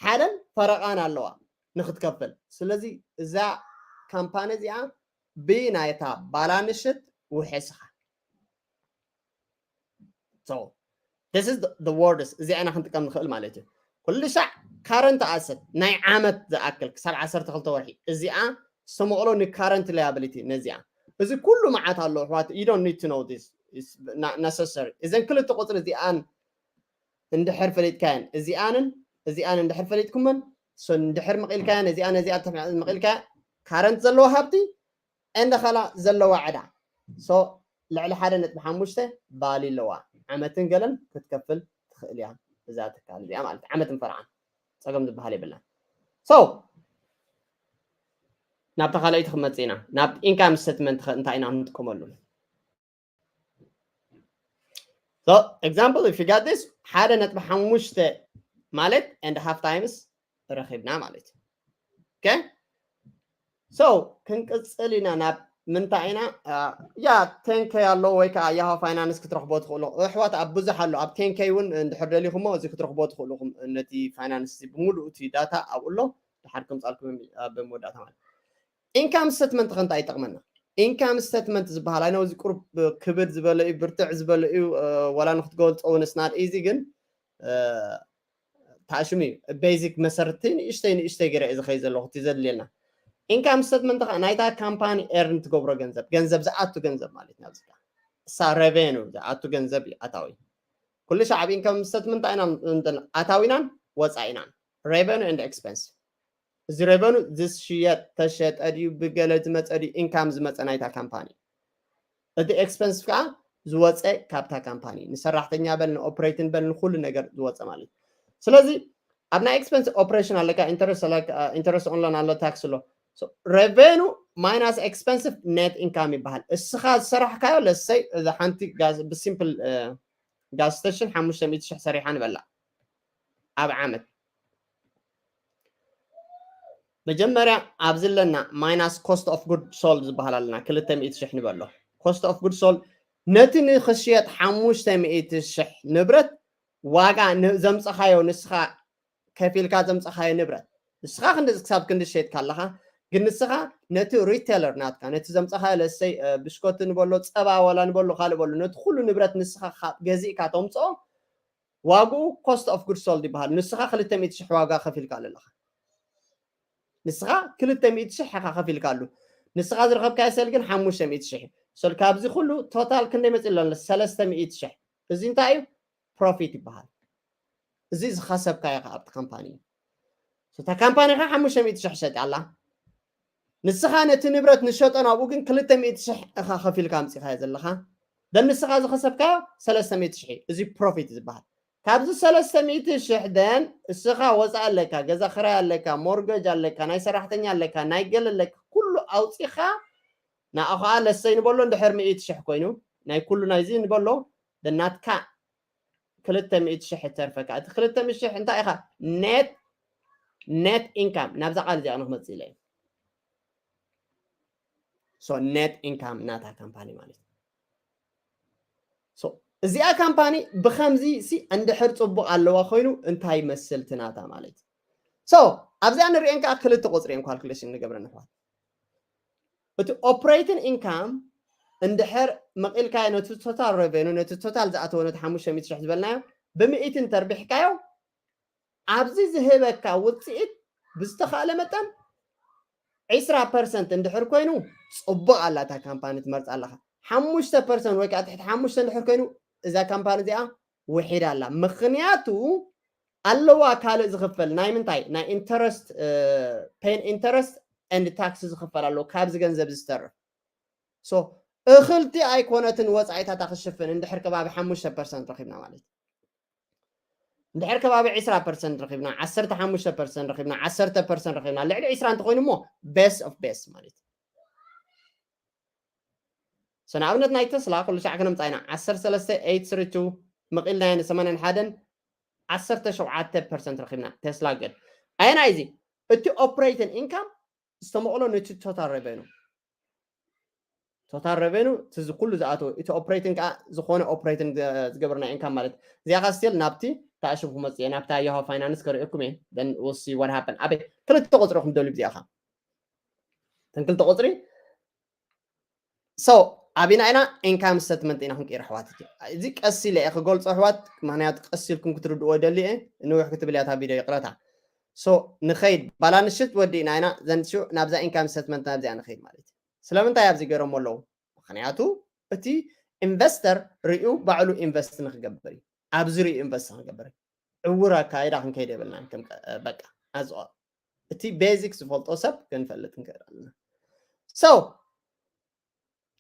ሓደን ፈረቓን ኣለዋ ንክትከፍል ስለዚ እዛ ካምፓኒ እዚኣ ብናይታ ባላንሽት ውሕስኻ so this is the, the words እዚኣ ኢና ክንጥቀም ንኽእል ማለት እዩ ኩሉ ሻዕ current asset ናይ ዓመት ዝኣክል ክሳብ ዓሰርተ ክልተ ወርሒ እዚኣ ዝተመቕሎ ን current liability ነዚኣ እዚ ኩሉ መዓት ኣሎ ኣሕዋት you don't need to know this is not necessary እዘን ክልተ ቁፅሪ እዚኣን እንድሕር ፈሊጥካየን እዚኣንን እዚኣን እንድሕር ፈሊጥኩመን so እንድሕር መቒልካየን እዚኣን እዚኣ መቒልካ current ዘለዎ ሃብቲ and ኻላ ዘለዋ ዕዳ so ልዕሊ ሓደ ነጥቢ ሓሙሽተ ባሊ ኣለዋ ዓመትን ገለን ክትከፍል ትኽእል እያ እዛ ትካል እዚኣ ማለት ዓመትን ፈርዓን ፀገም ዝበሃል የብላን so ናብታ ካልኣይቲ ክመፅእ ኢና ናብ income statement እንታይ ኢና ክንጥቀመሉ so example if you got this ሓደ ነጥቢ ሓሙሽተ ማለት and half times ረኺብና ማለት okay so ክንቅፅል ኢና ናብ ምንታይ ኢና ያ ቴንከይ ኣሎ ወይ ከዓ ያሆ ፋይናንስ ክትረኽቦ ትኽእሉ ኣሕዋት ኣብ ብዙሕ ኣሎ ኣብ ቴንከይ እውን እንድሕር ደሊኹሞ እዚ ክትረኽቦ ትኽእሉኹም ነቲ ፋይናንስ ብምሉእ እቲ ዳታ ኣብኡ ኣሎ ድሓር ከምፃልኩም ኣብ መወዳእታ ማለት ኢንካም ስተትመንት ከንታ ይጠቕመና ኢንካም ስተትመንት ዝበሃል ኣይነው እዚ ቁሩብ ክብድ ዝበለ እዩ ብርትዕ ዝበለ እዩ ወላ ንክትገልፆ እውን ስናድ ኢዚ ግን ታሽሙ እዩ ቤዚክ መሰረቲ ንእሽተይ ንእሽተይ ገይረ እዩ ዝኸይ ዘለኹ እቲ ዘድልየና ኢንካም ስተትመንት ከዓ ናይታ ካምፓኒ ኤርን ትገብሮ ገንዘብ ገንዘብ ዝኣቱ ገንዘብ ማለት ናብዚ እሳ ሬቨኑ ዝኣቱ ገንዘብ እዩ ኣታዊ ኩሉ ሻዕ ኣብ ኢንካም ስተትመንት ኣይና ኣታዊናን ወፃኢናን ሬቨኑ ኤንድ ኤክስፐንስ እዚ ሬቨኑ ዝሽየጥ ተሸጠ ድዩ ብገለ ዝመፀ ድዩ ኢንካም ዝመፀ ናይታ ካምፓኒ እቲ ኤክስፐንስ ከዓ ዝወፀ ካብታ ካምፓኒ ንሰራሕተኛ በል ንኦፕሬትን በል ንኩሉ ነገር ዝወፀ ማለት እዩ ስለዚ ኣብ ናይ ኤክስፐንስ ኦፕሬሽን ኣለካ ኢንተረስት ኦንላይን ኣሎ ታክስ ኣሎ ሬቨኑ ማይናስ ኤክስፐንሲቭ ኔት ኢንካም ይበሃል እስኻ ዝሰራሕካዮ ለሰይ እዚ ሓንቲ ብሲምፕል ጋዝ ስቴሽን ሓሙሽተ ሚእቲ ሽሕ ሰሪሓ ንበላ ኣብ ዓመት መጀመርያ ኣብዚ ኣለና ማይናስ ኮስት ኦፍ ጉድ ሶልድ ዝበሃል ኣለና ክልተ ሚእቲ ሽሕ ንበሎ ኮስት ኦፍ ጉድ ሶልድ ነቲ ንክሽየጥ ሓሙሽተ ሚእቲ ሽሕ ንብረት ዋጋ ዘምፀኻዮ ንስኻ ከፊልካ ዘምፀኻዮ ንብረት ንስኻ ክንዲ ክሳብ ክንዲ ሸየጥካ ኣለኻ ግን ንስኻ ነቲ ሪቴለር ናትካ ነቲ ዘምፀኻዮ ለሰይ ብሽኮቲ ንበሎ ፀባ ወላ ንበሎ ካልእ በሎ ነቲ ኩሉ ንብረት ንስኻ ገዚእካ ተምፅኦ ዋግኡ ኮስት ኦፍ ጉድ ሶልድ ይበሃል ንስኻ ክልተ ሚእቲ ሽሕ ዋጋ ከፊልካ ኣለኻ ንስኻ ክልተ ሚእቲ ሽሕ ኢኻ ከፊልካሉ ንስኻ ዝረኸብካዮ ሰል ግን ሓሙሽተ ሚእቲ ሽሕ ሰል ካብዚ ኩሉ ቶታል ክንደይ መፂእ ኣሎ ሰለስተ ሚእቲ ሽሕ እዚ እንታይ እዩ ፕሮፊት ይበሃል እዚ ዝኸሰብካዮ ኢኻ ኣብቲ ካምፓኒ እዩ እታ ካምፓኒ ኻ ሓሙሽተ ሚእቲ ሽሕ ሸጥ ኣላ ንስኻ ነቲ ንብረት ንሸጦ ናብኡ ግን ክልተ ሚእቲ ሽሕ ኢኻ ከፊልካ ኣምፂኻዮ ዘለኻ ደን ንስኻ ዝኸሰብካዮ ሰለስተ ሚእቲ ሽሕ እዚ ፕሮፊት ዝበሃል ካብዚ ሰለስተ ሚእቲ ሽሕ ደን እስኻ ወፃእ ኣለካ ገዛ ክራይ ኣለካ ሞርገጅ ኣለካ ናይ ሰራሕተኛ ኣለካ ናይ ገለ ኣለካ ኩሉ ኣውፂኻ ንኣ ከዓ ለሰይ ንበሎ እንድሕር ሚእቲ ሽሕ ኮይኑ ናይ ኩሉ ናይዚ ንበሎ ደናትካ ክልተ ሚእቲ ሽሕ ተርፈካ እቲ ክልተ ሚእቲ ሽሕ እንታይ ኢኻ ኔት ኔት ኢንካም ናብዛ ቃል እዚኣ ንክመፅእ ኢለ ሶ ኔት ኢንካም ናታ ካምፓኒ ማለት እዚኣ ካምፓኒ ብከምዚ ሲ እንድሕር ፅቡቅ ኣለዋ ኮይኑ እንታይ መስል ትናታ ማለት ሶ ኣብዚኣ ንሪኤን ከዓ ክልተ ቁፅሪ እየን ካልኩሌሽን ንገብረን ኣሕዋት እቲ ኦፕሬቲን ኢንካም እንድሕር መቂልካዮ ነቲ ቶታል ሬቨኑ ነቲ ቶታል ዝኣተወ ነቲ ሓሙሽተ ሚእቲ ሽሕ ዝበልናዮ ብምእትን ተርቢሕካዮ ኣብዚ ዝህበካ ውፅኢት ብዝተኻእለ መጠን ዕስራ ፐርሰንት እንድሕር ኮይኑ ፅቡቅ ኣላ እታ ካምፓኒ ትመርፃ ኣለካ ሓሙሽተ ፐርሰንት ወይ ከዓ ትሕቲ ሓሙሽተ እንድሕር ኮይኑ እዛ ካምፓኒ እዚኣ ውሒዳ ኣላ ምክንያቱ ኣለዋ ካልእ ዝኽፈል ናይ ምንታይ ናይ ኢንተረስት ፔን ኢንተረስት ኤንድ ታክስ ዝኽፈል ኣለዎ ካብዚ ገንዘብ ዝተርፍ እኽልቲ ኣይኮነትን ወፃኢታታ ክሽፍን እንድሕር ከባቢ ሓሙሽተ ፐርሰንት ረኪብና ማለት እንድሕር ከባቢ ዕስራ ፐርሰንት ረኪብና ዓሰርተ ሓሙሽተ ፐርሰንት ረኪብና ዓሰርተ ፐርሰንት ረኪብና ልዕሊ ዕስራ እንተኮይኑ እሞ ቤስ ኦፍ ቤስ ማለት ንኣብነት ናይ ተስላ ኩሉ ሻዕ ክነምፃ ኢና ዓሰርተ ሰለስተ ኤይት ስሪ ቱ መቂልናዮ ንሰማንያን ሓደን ዓሰርተ ሸውዓተ ፐርሰንት ረኪብና ተስላ ግን ኣየናይ እዚ እቲ ኦፕሬቲን ኢንካም ዝተመቕሎ ነቲ ቶታል ሬቨኑ ቶታል ሬቨኑ እዚ ኩሉ ዝኣተወ እቲ ኦፕሬቲን ከዓ ዝኾነ ኦፕሬቲን ዝገብርና ኢንካም ማለት እዚኣ ከዓ ስቲል ናብቲ ተኣሽም ክመፅእ እየ ናብታ ያሆ ፋይናንስ ከርእየኩም እየ ሲ ወር ሃፐን ኣበይ ክልተ ቁፅሪ ክንደልዩ ብዚኣኻ ተን ክልተ ቁፅሪ ሶ ኣቢና ኢና ኢንካም ስተትመንት ኢና ክንቀይር ኣሕዋት እዚ ቀስ ኢለ እየ ክገልፆ ኣሕዋት ምክንያቱ ቀስ ኢልኩም ክትርድዎ ደሊ እየ ንውሕ ክትብል እያ እታ ቪድዮ ይቅረታ ሶ ንኸይድ ባላንስ ሽት ወዲእና ኢና ዘንሹ ናብዛ ኢንካም ስተትመንት ናብዚኣ ንኸይድ ማለት እዩ ስለምንታይ ኣብዚ ገይሮሞ ኣለዉ ምክንያቱ እቲ ኢንቨስተር ርእዩ ባዕሉ ኢንቨስት ንክገብር እዩ ኣብዚ ርእዩ ኢንቨስት ንክገብር እዩ ዕውር ኣካይዳ ክንከይድ የብልናን በቃ ኣዝኦ እቲ ቤዚክ ዝፈልጦ ሰብ ክንፈልጥ ንክእል ኣለና ሶ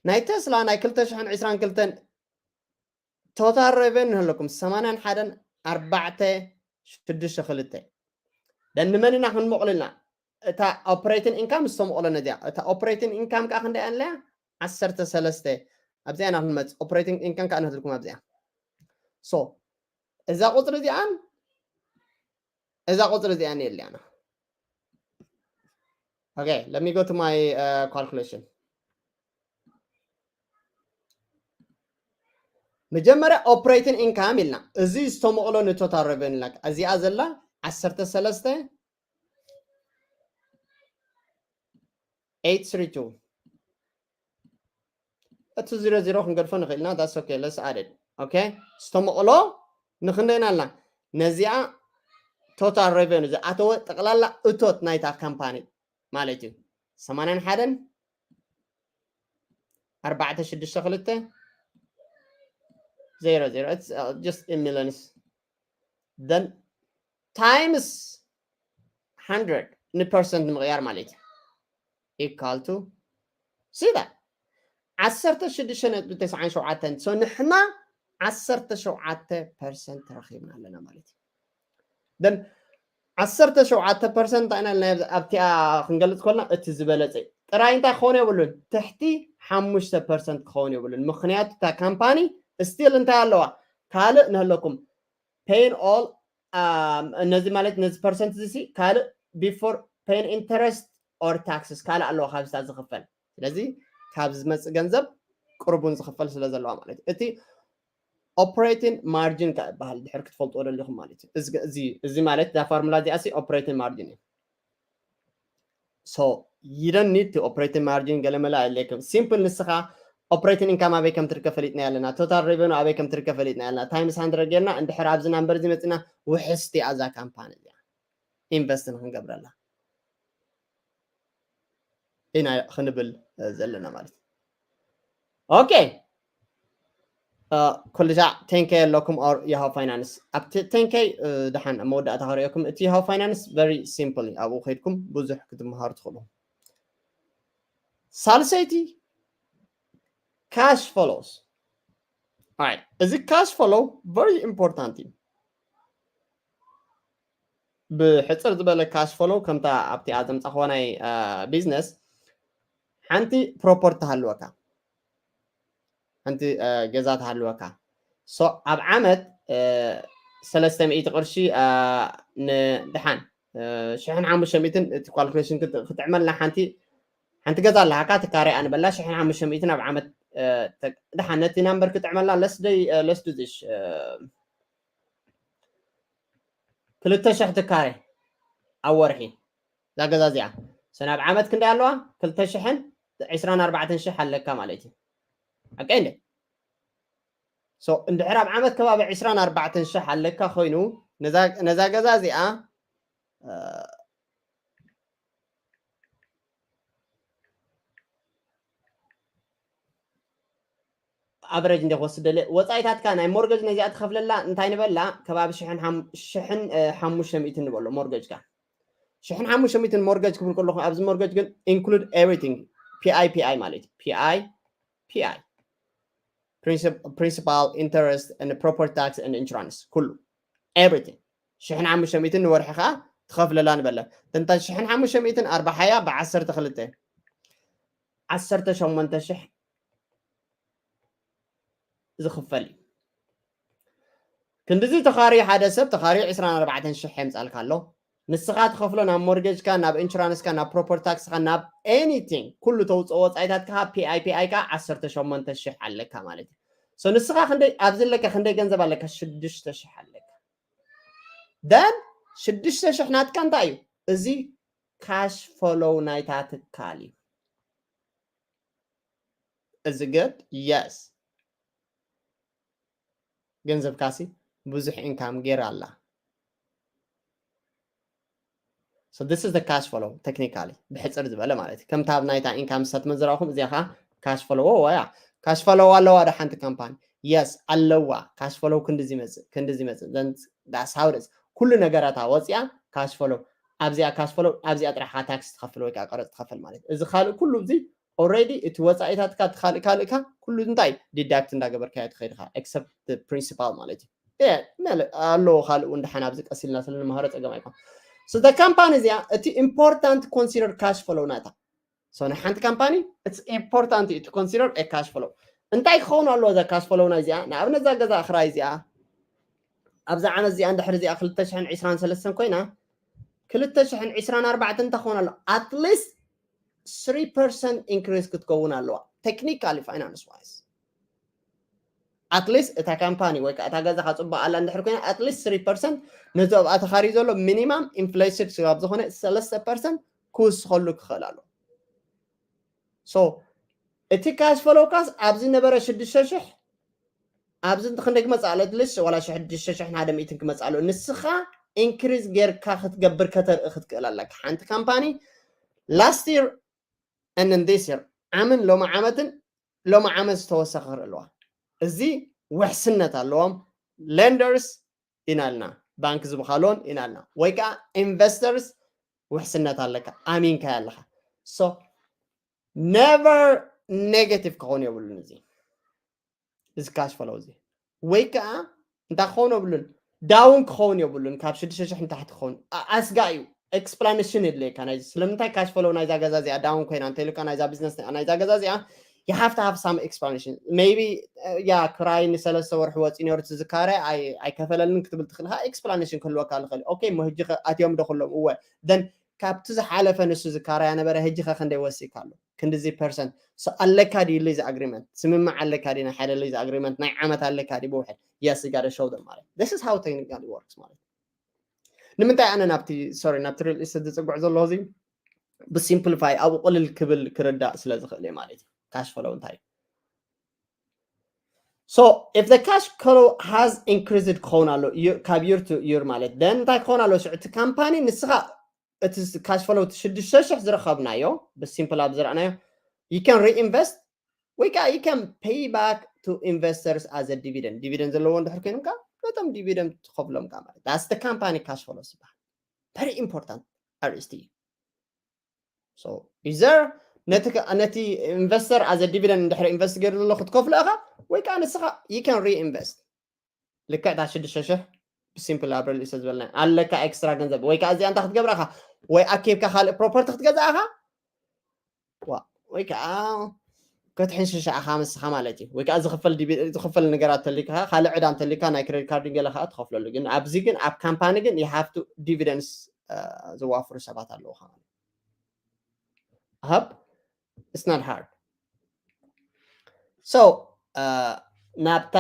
ናይ ተስላ ናይ ክልተ ሽሕን ዕስራን ክልተን ቶታል ሬቨን ንህለኩም ሰማንያን ሓደን ኣርባዕተ ሽዱሽተ ክልተ ደን ንመን ኢና ክንመቕልልና እታ ኦፕሬቲን ኢንካም ዝተመቕሎ ነዚያ እታ ኦፕሬቲን ኢንካም ከዓ ክንደይ ኣለያ ዓሰርተ ሰለስተ ኣብዚኣ ኢና ክንመፅ ኦፕሬቲን ኢንካም ከዓ ንህልኩም ኣብዚኣ ሶ እዛ ቁፅሪ እዚኣን እዛ ቁፅሪ እዚኣን የልያና okay let me go to my uh, calculation መጀመርያ operating income ኢልና፣ እዚ ዝተመቕሎ ን total revenue ኢልና፣ እዚኣ ዘላ ዓሰርተ ሰለስተ eight three two። እቲ zero zero ክንገድፎ ንኽእል ኢና። That's okay, let's add it. Okay? ዝተመቕሎ ንኽንደይ ኢና ኣልና? ነዚኣ total revenue ዝኣተወ ጠቕላላ እቶት ናይታ ካምፓኒ ማለት እዩ። ሰማንያን ሓደን ኣርባዕተ ሽዱሽተ ክልተ ዜሮ ዜሮ። It's, uh, just in millions. Then times hundred ን percent ንምቕያር ማለት እዩ። Equal to see that ዓሰርተ ሽዱሽተ ነጥቢ ተስዓን ሸውዓተን። So ንሕና ዓሰርተ ሸውዓተ percent ረኺብና ኣለና ማለት እዩ። Then ዓሰርተ ሸውዓተ percent እንታይ ኢና ኢልና ኣብቲኣ ክንገልጽ ከለና፣ እቲ ዝበለጸ እዩ። ጥራይ እንታይ ክኸውን የብሉን? ትሕቲ ሓሙሽተ percent ክኸውን የብሉን። ምኽንያቱ እታ ካምፓኒ still እንታይ ኣለዋ? ካልእ ንህለኩም paying all፣ um፣ ነዚ ማለት ነዚ percent እዚ ሲ ካልእ before paying interest or taxes ካልእ ኣለዋ ካብዚታት ዝኽፈል። ስለዚ ካብ ዝመጽእ ገንዘብ ቅርቡን ዝኽፈል ስለ ዘለዋ ማለት እዩ። እቲ operating margin ከ ይበሃል፣ ድሕር ክትፈልጥዎ ደሊኹም ማለት እዩ። እዚ፣ እዚ፣ እዚ ማለት እዛ ፎርሙላ እዚኣ ሲ operating margin እዩ። So you don't need to operating margin ገለመለ ኣይድለየኩም። Simple፣ ንስኻ operating income ኣበይ ከም ትርከብ ፈሊጥና ኣለና፣ total revenue ኣበይ ከም ትርከብ ፈሊጥና ኣለና። Times hundred ጌርና እንድሕር ኣብዚ number እዚ መጺና ውሕስቲ እያ እዛ ካምፓኒ እዚኣ፣ invest ንክንገብረላ ኢና ክንብል ዘለና ማለት እዩ። Okay። ኩልሻዕ ten K ኣለኩም or Yahoo Finance። ኣብቲ ten K፣ እ፣ ደሓን ኣብ መወዳእታ ከርእየኩም። እቲ Yahoo Finance very simple እዩ። ኣብኡ ከይድኩም ብዙሕ ክትመሃሩ ትኽእሉ። ሳልሰይቲ፣ cash flows። Alright፣ እዚ cash flow very important እዩ። ብሕጽር ዝበለ cash flow ከምታ ኣብቲ ዘምጻእክዋ ናይ፣ እ፣ ቢዝነስ ሓንቲ ፕሮፐርቲ ትሃልወካ፣ ሓንቲ፣ እ፣ ገዛ ትሃልወካ። So ኣብ ዓመት፣ እ፣ ሰለስተ ሚእቲ ቅርሺ፣ እ፣ ንድሓን፣ እ፣ ሽሕን ሓሙሽተ ሚእትን እቲ calculation ክት-፣ ክትዕመልና ሓንቲ፣ ሓንቲ ገዛ ኣለሃካ ትካረያ ንበላ ሽሕን ሓሙሽተ ሚእትን ኣብ ዓመት፣ እ፣ ተ-፣ ድሓን ነቲ number ክጥዕመላ let's do፣ እ፣ let's do this፣ እ፣ ክልተ ሽሕ ትካረ ኣብ ወርሒ እዛ ገዛ እዚኣ። So ናብ ዓመት ክንደይ ኣለዋ? ክልተ ሽሕን ዕስራን ኣርባዕተን ሽሕ ኣለካ ማለት እዩ። ሓቀይ እንደ? So እንድሕር ኣብ ዓመት ከባቢ ዕስራን ኣርባዕተን ሽሕ ኣለካ ኮይኑ ነዛ፣ ነዛ ገዛ እዚኣ፣ እ፣ average እንደ ክወስድ ደለ፣ ወጻኢታትካ ናይ ሞርገጅ ነዚኣ ትኸፍለላ እንታይ ንበላ? ከባቢ ሽሕን ሓም-፣ ሽሕን፣ እ፣ ሓሙሽተ ሚእትን ንበሎ ሞርገጅካ። ሽሕን ሓሙሽተ ሚእትን ሞርገጅ ክብል ከለኹ ኣብዚ ሞርገጅ ግን include everything፣ P I P I ማለት እዩ። P I P I፣ princip-፣ principal፣ interest and property tax and insurance፣ ኩሉ፣ everything። ሽሕን ሓሙሽተ ሚእትን ንወርሒ ከዓ ትኸፍለላ ንበለ። እንታ ሽሕን ሓሙሽተ ሚእትን ኣርባሓያ ብዓሰርተ ክልተ፣ ዓሰርተ ሸሞንተ ሽሕ ዝኽፈል እዩ። ክንድዚ ተኻርዩ ሓደ ሰብ ተኻርዩ ዕስራን ኣርባዕተን ሽሕ የምጻልካ ኣሎ። ንስኻ ትኸፍሎ ናብ ሞርጌጅካ፣ ናብ ኢንሹራንስካ፣ ናብ ፕሮፐርቲ ታክስካ፣ ናብ ኤኒቲንግ፣ ኩሉ ተውፅኦ ወፃኢታትካ፣ ፒ ኣይ ፒ ኣይ ካ ዓሰርተ ሸሞንተ ሽሕ ኣለካ ማለት እዩ። So ንስኻ ክንደይ ኣብዚ ኣለካ? ክንደይ ገንዘብ ኣለካ? ሽዱሽተ ሽሕ ኣለካ። ደን ሽዱሽተ ሽሕ ናትካ እንታይ እዩ? እዚ ካሽ ፈሎው ናይታ ትካል እዩ። እዚ good? የስ። ገንዘብካሲ ብዙሕ ኢንካም ጌራ ኣላ። So this is the cash flow technically፣ ብሕፅር ዝበለ ማለት እዩ። ከምታ ኣብ ናይታ ኢንካም ስታትመንት ዝረኣኹም እዚኣ ከዓ ካሽ ፈሎው ወያ። ካሽ ፈሎው ኣለዋ ዶ ሓንቲ ካምፓኒ? የስ ኣለዋ። ካሽ ፈሎው ክንድዚ ይመፅእ፣ ክንድዚ ይመፅእ። Then that's how it is። ኩሉ ነገራታ ወፂኣ ካሽ ፈሎው፣ ኣብዚኣ ካሽ ፈሎው፣ ኣብዚኣ ጥራሕ ከዓ ታክስ ትኸፍል ወይ ከዓ ቀረፅ ትኸፍል ማለት እዩ። እዚ ካልእ ኩሉ እዚ ኦልሬዲ እቲ ወፃኢታትካ እቲ ካልእ ካልእካ ኩሉ እንታይ ዲዳክት እንዳገበርካዮ ትኸይድ ኢኻ፣ ኤክሰፕት ፕሪንሲፓል ማለት እዩ። እ፣ መለ-፣ ኣለዎ ካልእ እውን ደሓን ኣብዚ ቀስ ኢልና ስለ ንመሃሮ ፀገም ኣይኮን። So the ካምፓኒ እዚኣ እቲ ኢምፖርታንት ኮንሲደር ካሽ ፈሎው ናታ። So ናይ ሓንቲ ካምፓኒ it's important to consider a cash flow። እንታይ ክኸውን ኣለዎ እዛ ካሽ ፈሎው ናይ እዚኣ? ንኣብነት እዛ ገዛ ክራይ እዚኣ ኣብዛ ዓመት እዚኣ እንድሕር እዚኣ ክልተ ሽሕን ዕስራን ሰለስተን ኮይና ክልተ ሽሕን ዕስራን ኣርባዕተን እንታይ ክኸውን ኣለዎ? At least three percent increase ክትከውን ኣለዋ technically finance wise። at least እታ ካምፓኒ ወይ ከዓ እታ ገዛኻ ፅቡቅ ኣላ እንድሕር ኮይና at least three percent ነዚ ኣብኣ ተኻርዩ ዘሎ minimum inflation ስጋብ ዝኾነ ሰለስተ percent ክውስኸሉ ክኽእል ኣሎ። So እቲ cash flow ካስ ኣብዚ ነበረ ሽዱሽተ ሽሕ ኣብዚ ክንደይ ክመፅእ ኣሎ? At least ዋላ ሽዱሽተ ሽሕን ሓደ ሚእትን ክመፅእ ኣሎ። ንስኻ increase ጌርካ ክትገብር ከተርኢ ክትክእል ኣለካ። ሓንቲ ካምፓኒ last year and then this year ዓምን ሎሚ ዓመትን ሎሚ ዓመት ዝተወሰኸ ክርኢ ኣለዋ። እዚ ውሕስነት ኣለዎም lenders ኢና ልና ባንክ ዝብኻ loan ኢና ልና ወይ ከዓ investors ውሕስነት ኣለካ ኣሚንካ ኣለካ። So never negative ክኸውን የብሉን እዚ እዚ cash flow እዚ ወይ ከዓ እንታይ ክኸውን የብሉን down ክኸውን የብሉን ካብ ሽዱሽተ ሽሕ ንታሕቲ ክኸውን ኣስጋ እዩ። Explanation የድልየካ ናይ ስለምንታይ cash flow ናይዛ ገዛ እዚኣ down ኮይና እንተልካ ናይዛ ቢዝነስ ናይዛ ገዛ እዚኣ you have to have some explanation maybe ያ ክራይ ንሰለስተ ወርሒ ወፂ ነሩ ትዝካረ ኣይከፈለልን ክትብል ትኽእል explanation ክህልወካ ዝኽእል okay ሞ ህጂ ኣትዮም ዶ ኩሎም እወ then ካብቲ ዝሓለፈ ንሱ ዝካረያ ነበረ ህጂ ከ ክንደይ ወሲካ ኣሎ ክንድዚ percent ኣለካ ድዩ እዚ agreement ስምምዕ ኣለካ ድዩ ናይ ሓደ እዚ agreement ናይ ዓመት ኣለካ ድዩ ብውሕድ yes you gotta show them ማለት this is how technically works ማለት ንምንታይ ኣነ ናብቲ sorry ናብቲ real estate ዝፅግዕ ዘሎ እዚ ብ simplify ኣብኡ ቅልል ክብል ክርዳእ ስለ ዝኽእል እየ ማለት እዩ cash flow እንታይ so if the cash flow has increased ክኸውን ኣሎ ካብ year to year ማለት then እንታይ ክኸውን ኣሎ ሽዑ እቲ ካምፓኒ ንስኻ እቲ cash flow እቲ ሽዱሽተ ሽሕ ዝረኸብናዮ ብ simple ኣብ ዝረኣናዮ you can reinvest ወይ ከዓ you can pay back to investors as a dividend dividend ዘለዎ እንድሕር ኮይኑም ከዓ ነቶም dividend ትኸፍሎም ከዓ ማለት that's the company cash flow ዝበሃል very important ኣርእስቲ እዩ so either ነቲ investor as a dividend እንድሕር invest ገይሩ ዘሎ ክትከፍሎ ኢኻ ወይ ከዓ ንስኻ you can reinvest ልክዕ እታ ሽዱሽተ ሽሕ ብ simple ኣብ real estate ዝበልና ኣለካ extra ገንዘብ ወይ ከዓ እዚኣ እንታይ ክትገብራ ኢኻ ወይ ኣኪብካ ካልእ property ክትገዝእ ኢኻ ወይ ከዓ ክትሕንሽሻ ኢኻ ምስኻ ማለት እዩ ወይ ከዓ ዝኽፈል ነገራት ተሊካ ካልእ ዕዳ እንተሊካ ናይ credit card ገለ ከዓ ትኸፍለሉ ግን ኣብዚ ግን ኣብ ካምፓኒ ግን you have to dividends ዘዋፍሩ ሰባት ኣለዉ ሃብ it's not hard so ናብታ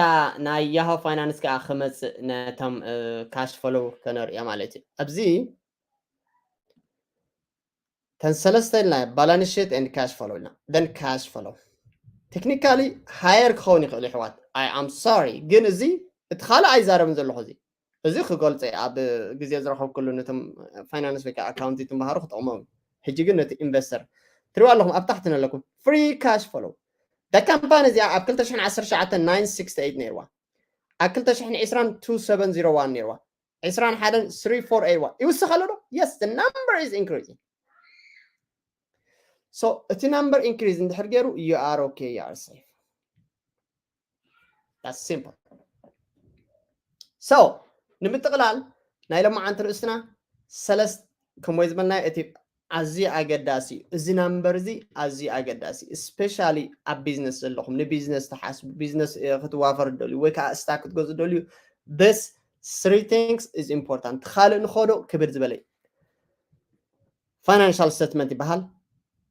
ናይ Yahoo Finance ከዓ ክመፅእ ነቶም cash flow ከነርእዮ ማለት እዩ ኣብዚ ተን ሰለስተ ኢልና balance sheet and cash flow ኢልና then cash flow technically higher ክኸውን ይኽእል ይሕዋት I am sorry ግን እዚ እቲ ካልእ ኣይዛረብን ዘለኹ እዚ እዚ ክገልፀ ኣብ ግዜ ዝረኸብኩሉ ነቶም finance ወይ ከዓ accounting ትምሃሩ ክጠቕሞም ሕጂ ግን ነቲ investor ትሪዋ ኣለኹም ኣብ ታሕቲ ነለኩም free cash flow ዳ ካምፓኒ እዚኣ ኣብ ክልተ ሽሕን ዓሰርተ ትሽዓተን nine sixty eight ነይርዋ ኣብ ክልተ ሽሕን ዕስራን two seven zero one ነይርዋ ዕስራን ሓደን three four eight one ይውስኽ ኣሎ ዶ yes the number is increasing so እቲ number increase እንድሕር ገይሩ you are okay you are safe that's simple so ንምጥቕላል ናይ ሎማዓንቲ ርእስትና ሰለስተ ከምወይ ዝበልናዮ እቲ ኣዝዩ ኣገዳሲ እዩ እዚ number እዚ ኣዝዩ ኣገዳሲ እዩ especially ኣብ business ዘለኹም ን business ትሓስቡ business ክትዋፈሩ ትደልዩ ወይ ከዓ stock ክትገዝኡ ትደልዩ this three things is important ካልእ ንኸዶ ክብድ ዝበለ እዩ financial statement ይበሃል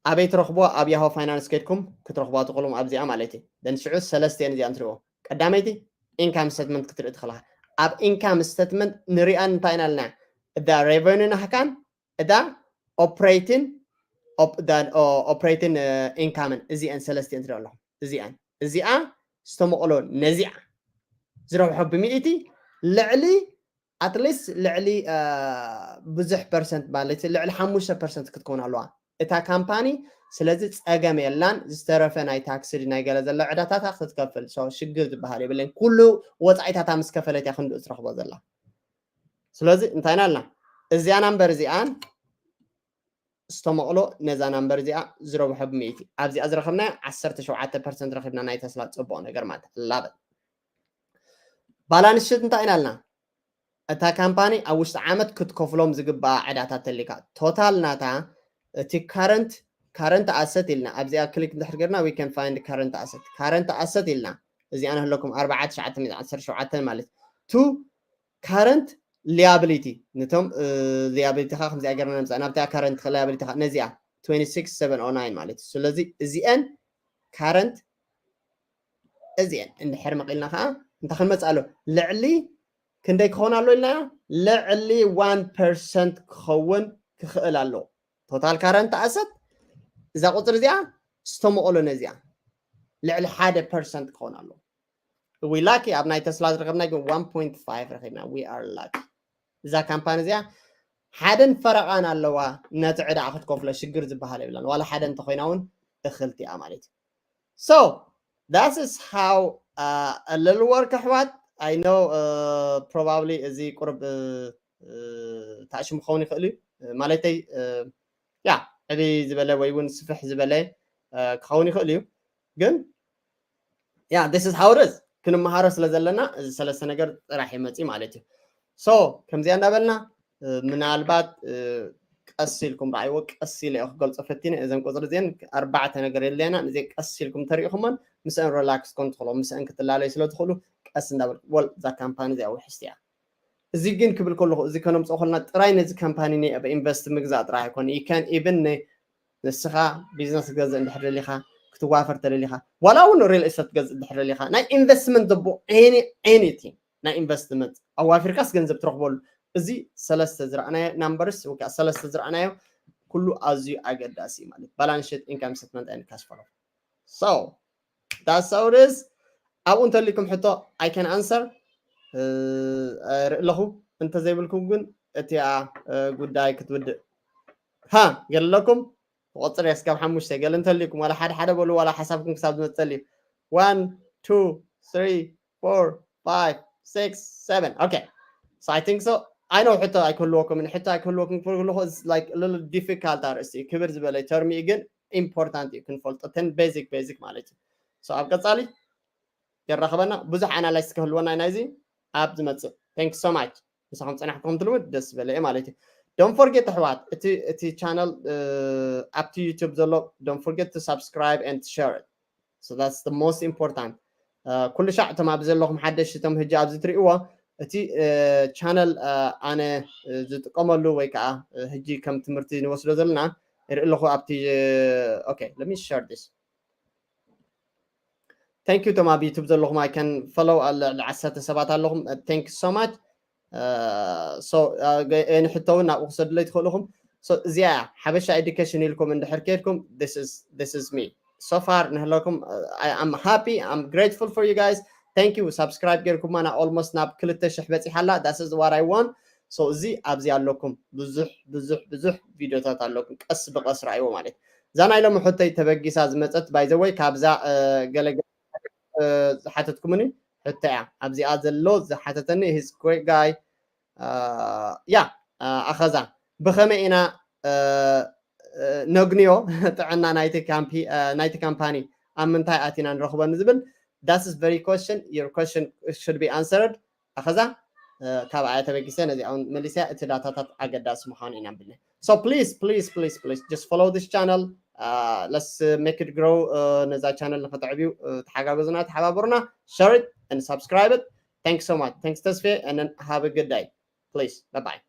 ኣበይ ትረኽብዋ ኣብ Yahoo Finance ከድኩም ክትረኽብዋ ትኽእሉ ኣብዚኣ ማለት እዩ then ሽዑ ሰለስተ እየን እዚኣን ትሪእዎ ቀዳመይቲ income statement ክትርኢ ትኽእልኻ ኣብ income statement ንሪኣን እንታይ ኢና ኣለና እዳ revenue ናህካን እዳ operating operating income ን እዚአን ሰለስቲአን ትሪኦ ኣለኹም እዚአን እዚኣ ዝተመቕሎ ነዚኣ ዝረብሖ ብሚእቲ ልዕሊ at least ልዕሊ ብዙሕ percent ማለት ልዕሊ ሓሙሽተ percent ክትከውን ኣለዋ እታ ካምፓኒ ስለዚ ፀገም የላን ዝተረፈ ናይ ታክሲ ናይ ገለ ዘሎ ዕዳታታ ክትከፍል ሽግር ዝበሃል የብለን ኩሉ ወፃኢታታ ምስ ከፈለት እያ ክንድኡ ትረኽቦ ዘላ ስለዚ እንታይ ኢና ኣልና እዚኣ number እዚኣን ዝተመቕሎ ነዛ number እዚኣ ዝረብሖ ብሚእቲ ኣብዚኣ ዝረኸብናዮ ዓሰርተ ሸውዓተ percent ረኺብና ናይ ተስላ ፅቡቕ ነገር ማለት ላበት balance sheet እንታይ ኢና ኣልና እታ ካምፓኒ ኣብ ውሽጢ ዓመት ክትከፍሎም ዝግባኣ ዕዳታት ተሊካ total ናታ እቲ current current asset ኢልና ኣብዚኣ click እንድሕር ገርና we can find current asset current asset ኢልና እዚኣ ንህለኩም ኣርባዓ ትሽዓተ ዓሰርተ ሸውዓተ ማለት to current liability ነቶም liability ኻ ከምዚኣ ገርና ንምፃእ ናብታ current liability ኻ ነዚኣ twenty six seven oh nine ማለት እዩ ስለዚ እዚአን current እዚአን እንድሕር መቒልና ከዓ እንታይ ክንመፅእ ኣሎ? ልዕሊ ክንደይ ክኸውን ኣሎ ኢልና? ልዕሊ ዋን ፐርሰንት ክኸውን ክኽእል ኣሎ። ቶታል ካረንት ኣሰት እዛ ቁፅሪ እዚኣ ዝተመቐሎ ነዚኣ ልዕሊ ሓደ ፐርሰንት ክኸውን ኣሎ። ዊ ላኪ ኣብ ናይ ተስላ ዝረከብና ግን ዋን ፖይንት ፋይቭ ረኪብና። ዊ ኣር ላኪ። እዛ ካምፓኒ እዚኣ ሓደን ፈረቓን ኣለዋ። ነቲ ዕዳኣ ክትከፍሎ ሽግር ዝበሃል የብላን። ዋላ ሓደ እንተኮይና እውን እክልቲ እያ ማለት እዩ። So that is how a little work ኣሕዋት። I know probably እዚ ቁርብ ታሽሙ ክኸውን ይኽእል እዩ ማለተይ ያ ዕብይ ዝበለ ወይ እውን ስፍሕ ዝበለ ክኸውን ይኽእል እዩ። ግን ያ this is how it is። ክንመሃሮ ስለ ዘለና እዚ ሰለስተ ነገር ጥራሕ ይመፅእ ማለት እዩ። So ከምዚኣ እንዳበልና ምናልባት ቀስ ኢልኩም ረኣይዎ። ቀስ ኢለ ክገልፆ ፈቲነ። እዘን ቁፅሪ እዚአን ኣርባዕተ ነገር የድልየና። እዚ ቀስ ኢልኩም ተሪእኹመን ምስአን ሪላክስ ኮን ትኽእሉ፣ ምስአን ክትላለዩ ስለ ትኽእሉ ቀስ እንዳበል ወል እዛ ካምፓኒ እዚኣ ውሕስቲ እያ። እዚ ግን ክብል ከለኹ እዚ ከነምፅኦ ከለና ጥራይ ነዚ ካምፓኒ ናይ ኣብ ኢንቨስት ምግዛእ ጥራይ ኣይኮነ ይከን ኢብን ንስኻ ቢዝነስ ክትገዝእ እንድሕር ደሊኻ ክትዋፈር ተደሊኻ ዋላ እውን ሪል ኤስቴት ክትገዝእ እንድሕር ደሊኻ ናይ ኢንቨስትመንት ዘቦ ኤኒ ኤኒቲንግ ናይ ኢንቨስትመንት ኣዋፊርካስ ገንዘብ ትረኽበሉ። እዚ ሰለስተ ዝረኣናዮ ናምበርስ ወይ ከዓ ሰለስተ ዝረኣናዮ ኩሉ ኣዝዩ ኣገዳሲ ማለት ባላንስ ሸት ኢንካም ስተትመንት ን ካሽ ፍሎ። So that's how it is። ኣብኡ እንተልኩም ሕቶ I can answer ርኢ ኣለኹ። እንተዘይብልኩም ግን እቲኣ ጉዳይ ክትውድእ ሃ ገለኩም ቁፅር እስካብ ሓሙሽተ ገለ እንተልኩም ዋላ ሓደ ሓደ በሉ ዋላ ሓሳብኩም ክሳብ ዝመፀል እዩ። One two three four five six seven okay so I think so I know ሕቶ ኣይክህልወኩም ሕቶ ኣይክህልወኩም ክብሉ ከለኹ like little difficult ኣርእስቲ ክብር ዝበለ ተርሚ ግን ኢምፖርታንት እዩ ክንፈልጦ ተን ቤዚክ ቤዚክ ማለት እዩ። So ኣብ ቀፃሊ የራኸበና ብዙሕ ኣናላይስ ክህልወና ናይዚ ኣብ ዝመፅእ። Thank you so much። ምሳኹም ፀናሕኩም ትልምድ ደስ ዝበለ እየ ማለት እዩ። Don't forget ኣሕዋት እቲ እቲ ቻነል ኣብቲ ዩቱብ ዘሎ don't forget to subscribe and share it. So that's the most important. ኩሉ ሻዕ እቶም ኣብ ዘለኹም ሓደሽቲ እቶም ህጂ ኣብዚ ትሪእዎ እቲ ቻነል ኣነ ዝጥቀመሉ ወይ ከዓ ህጂ ከም ትምህርቲ ንወስዶ ዘለና ርኢ ኣለኹ ኣብቲ okay let me share this. Thank you እቶም ኣብ ዩቱብ ዘለኹም I can follow ልዕሊ ዓሰርተ ሰባት ኣለኹም። Thank you so much. So ንሕቶ እውን ናብኡ ክሰዱለይ ትኽእሉ ኢኹም። So እዚኣ ሓበሻ ኤዱኬሽን ኢልኩም እንድሕር ከድኩም this is me. So far ንህለኩም I'm happy, I'm grateful for you guys. Thank you። ሳብስክራይብ ጌርኩማና almost ናብ ክልተ ሽሕ በፂሓ ኣላ። That is what I want. So እዚ ኣብዚ ኣለኩም ብዙሕ ብዙሕ ብዙሕ ቪድዮታት ኣለኩም ቀስ ብቀስ ረኣይዎ ማለት እዛ ናይ ሎሚ ሕቶይ ተበጊሳ ዝመፀት by the way ካብዛ ገለ ዝሓተትኩምኒ ሕቶ እያ ኣብዚኣ ዘሎ ዝሓተተኒ his great guy ያ ኣኸዛ ብኸመይ ኢና ነግንዮ ጥዕና ናይቲ ካምፓኒ ኣብ ምንታይ ኣቲና ንረኽቦ ንዝብል that is very question your question should be answered ኣኸዛ ካብ ኣያ ተበጊሰ ነዚኣ እውን መሊሰያ እቲ ዳታታት ኣገዳሲ ምዃኑ ኢና ብለ so please please please please just follow this channel let's make it grow ነዛ ቻነል ንኸተዕብዩ ተሓጋገዙና ተሓባበሩና share it and subscribe it thanks so much thanks ተስፌ and have a good day please bye bye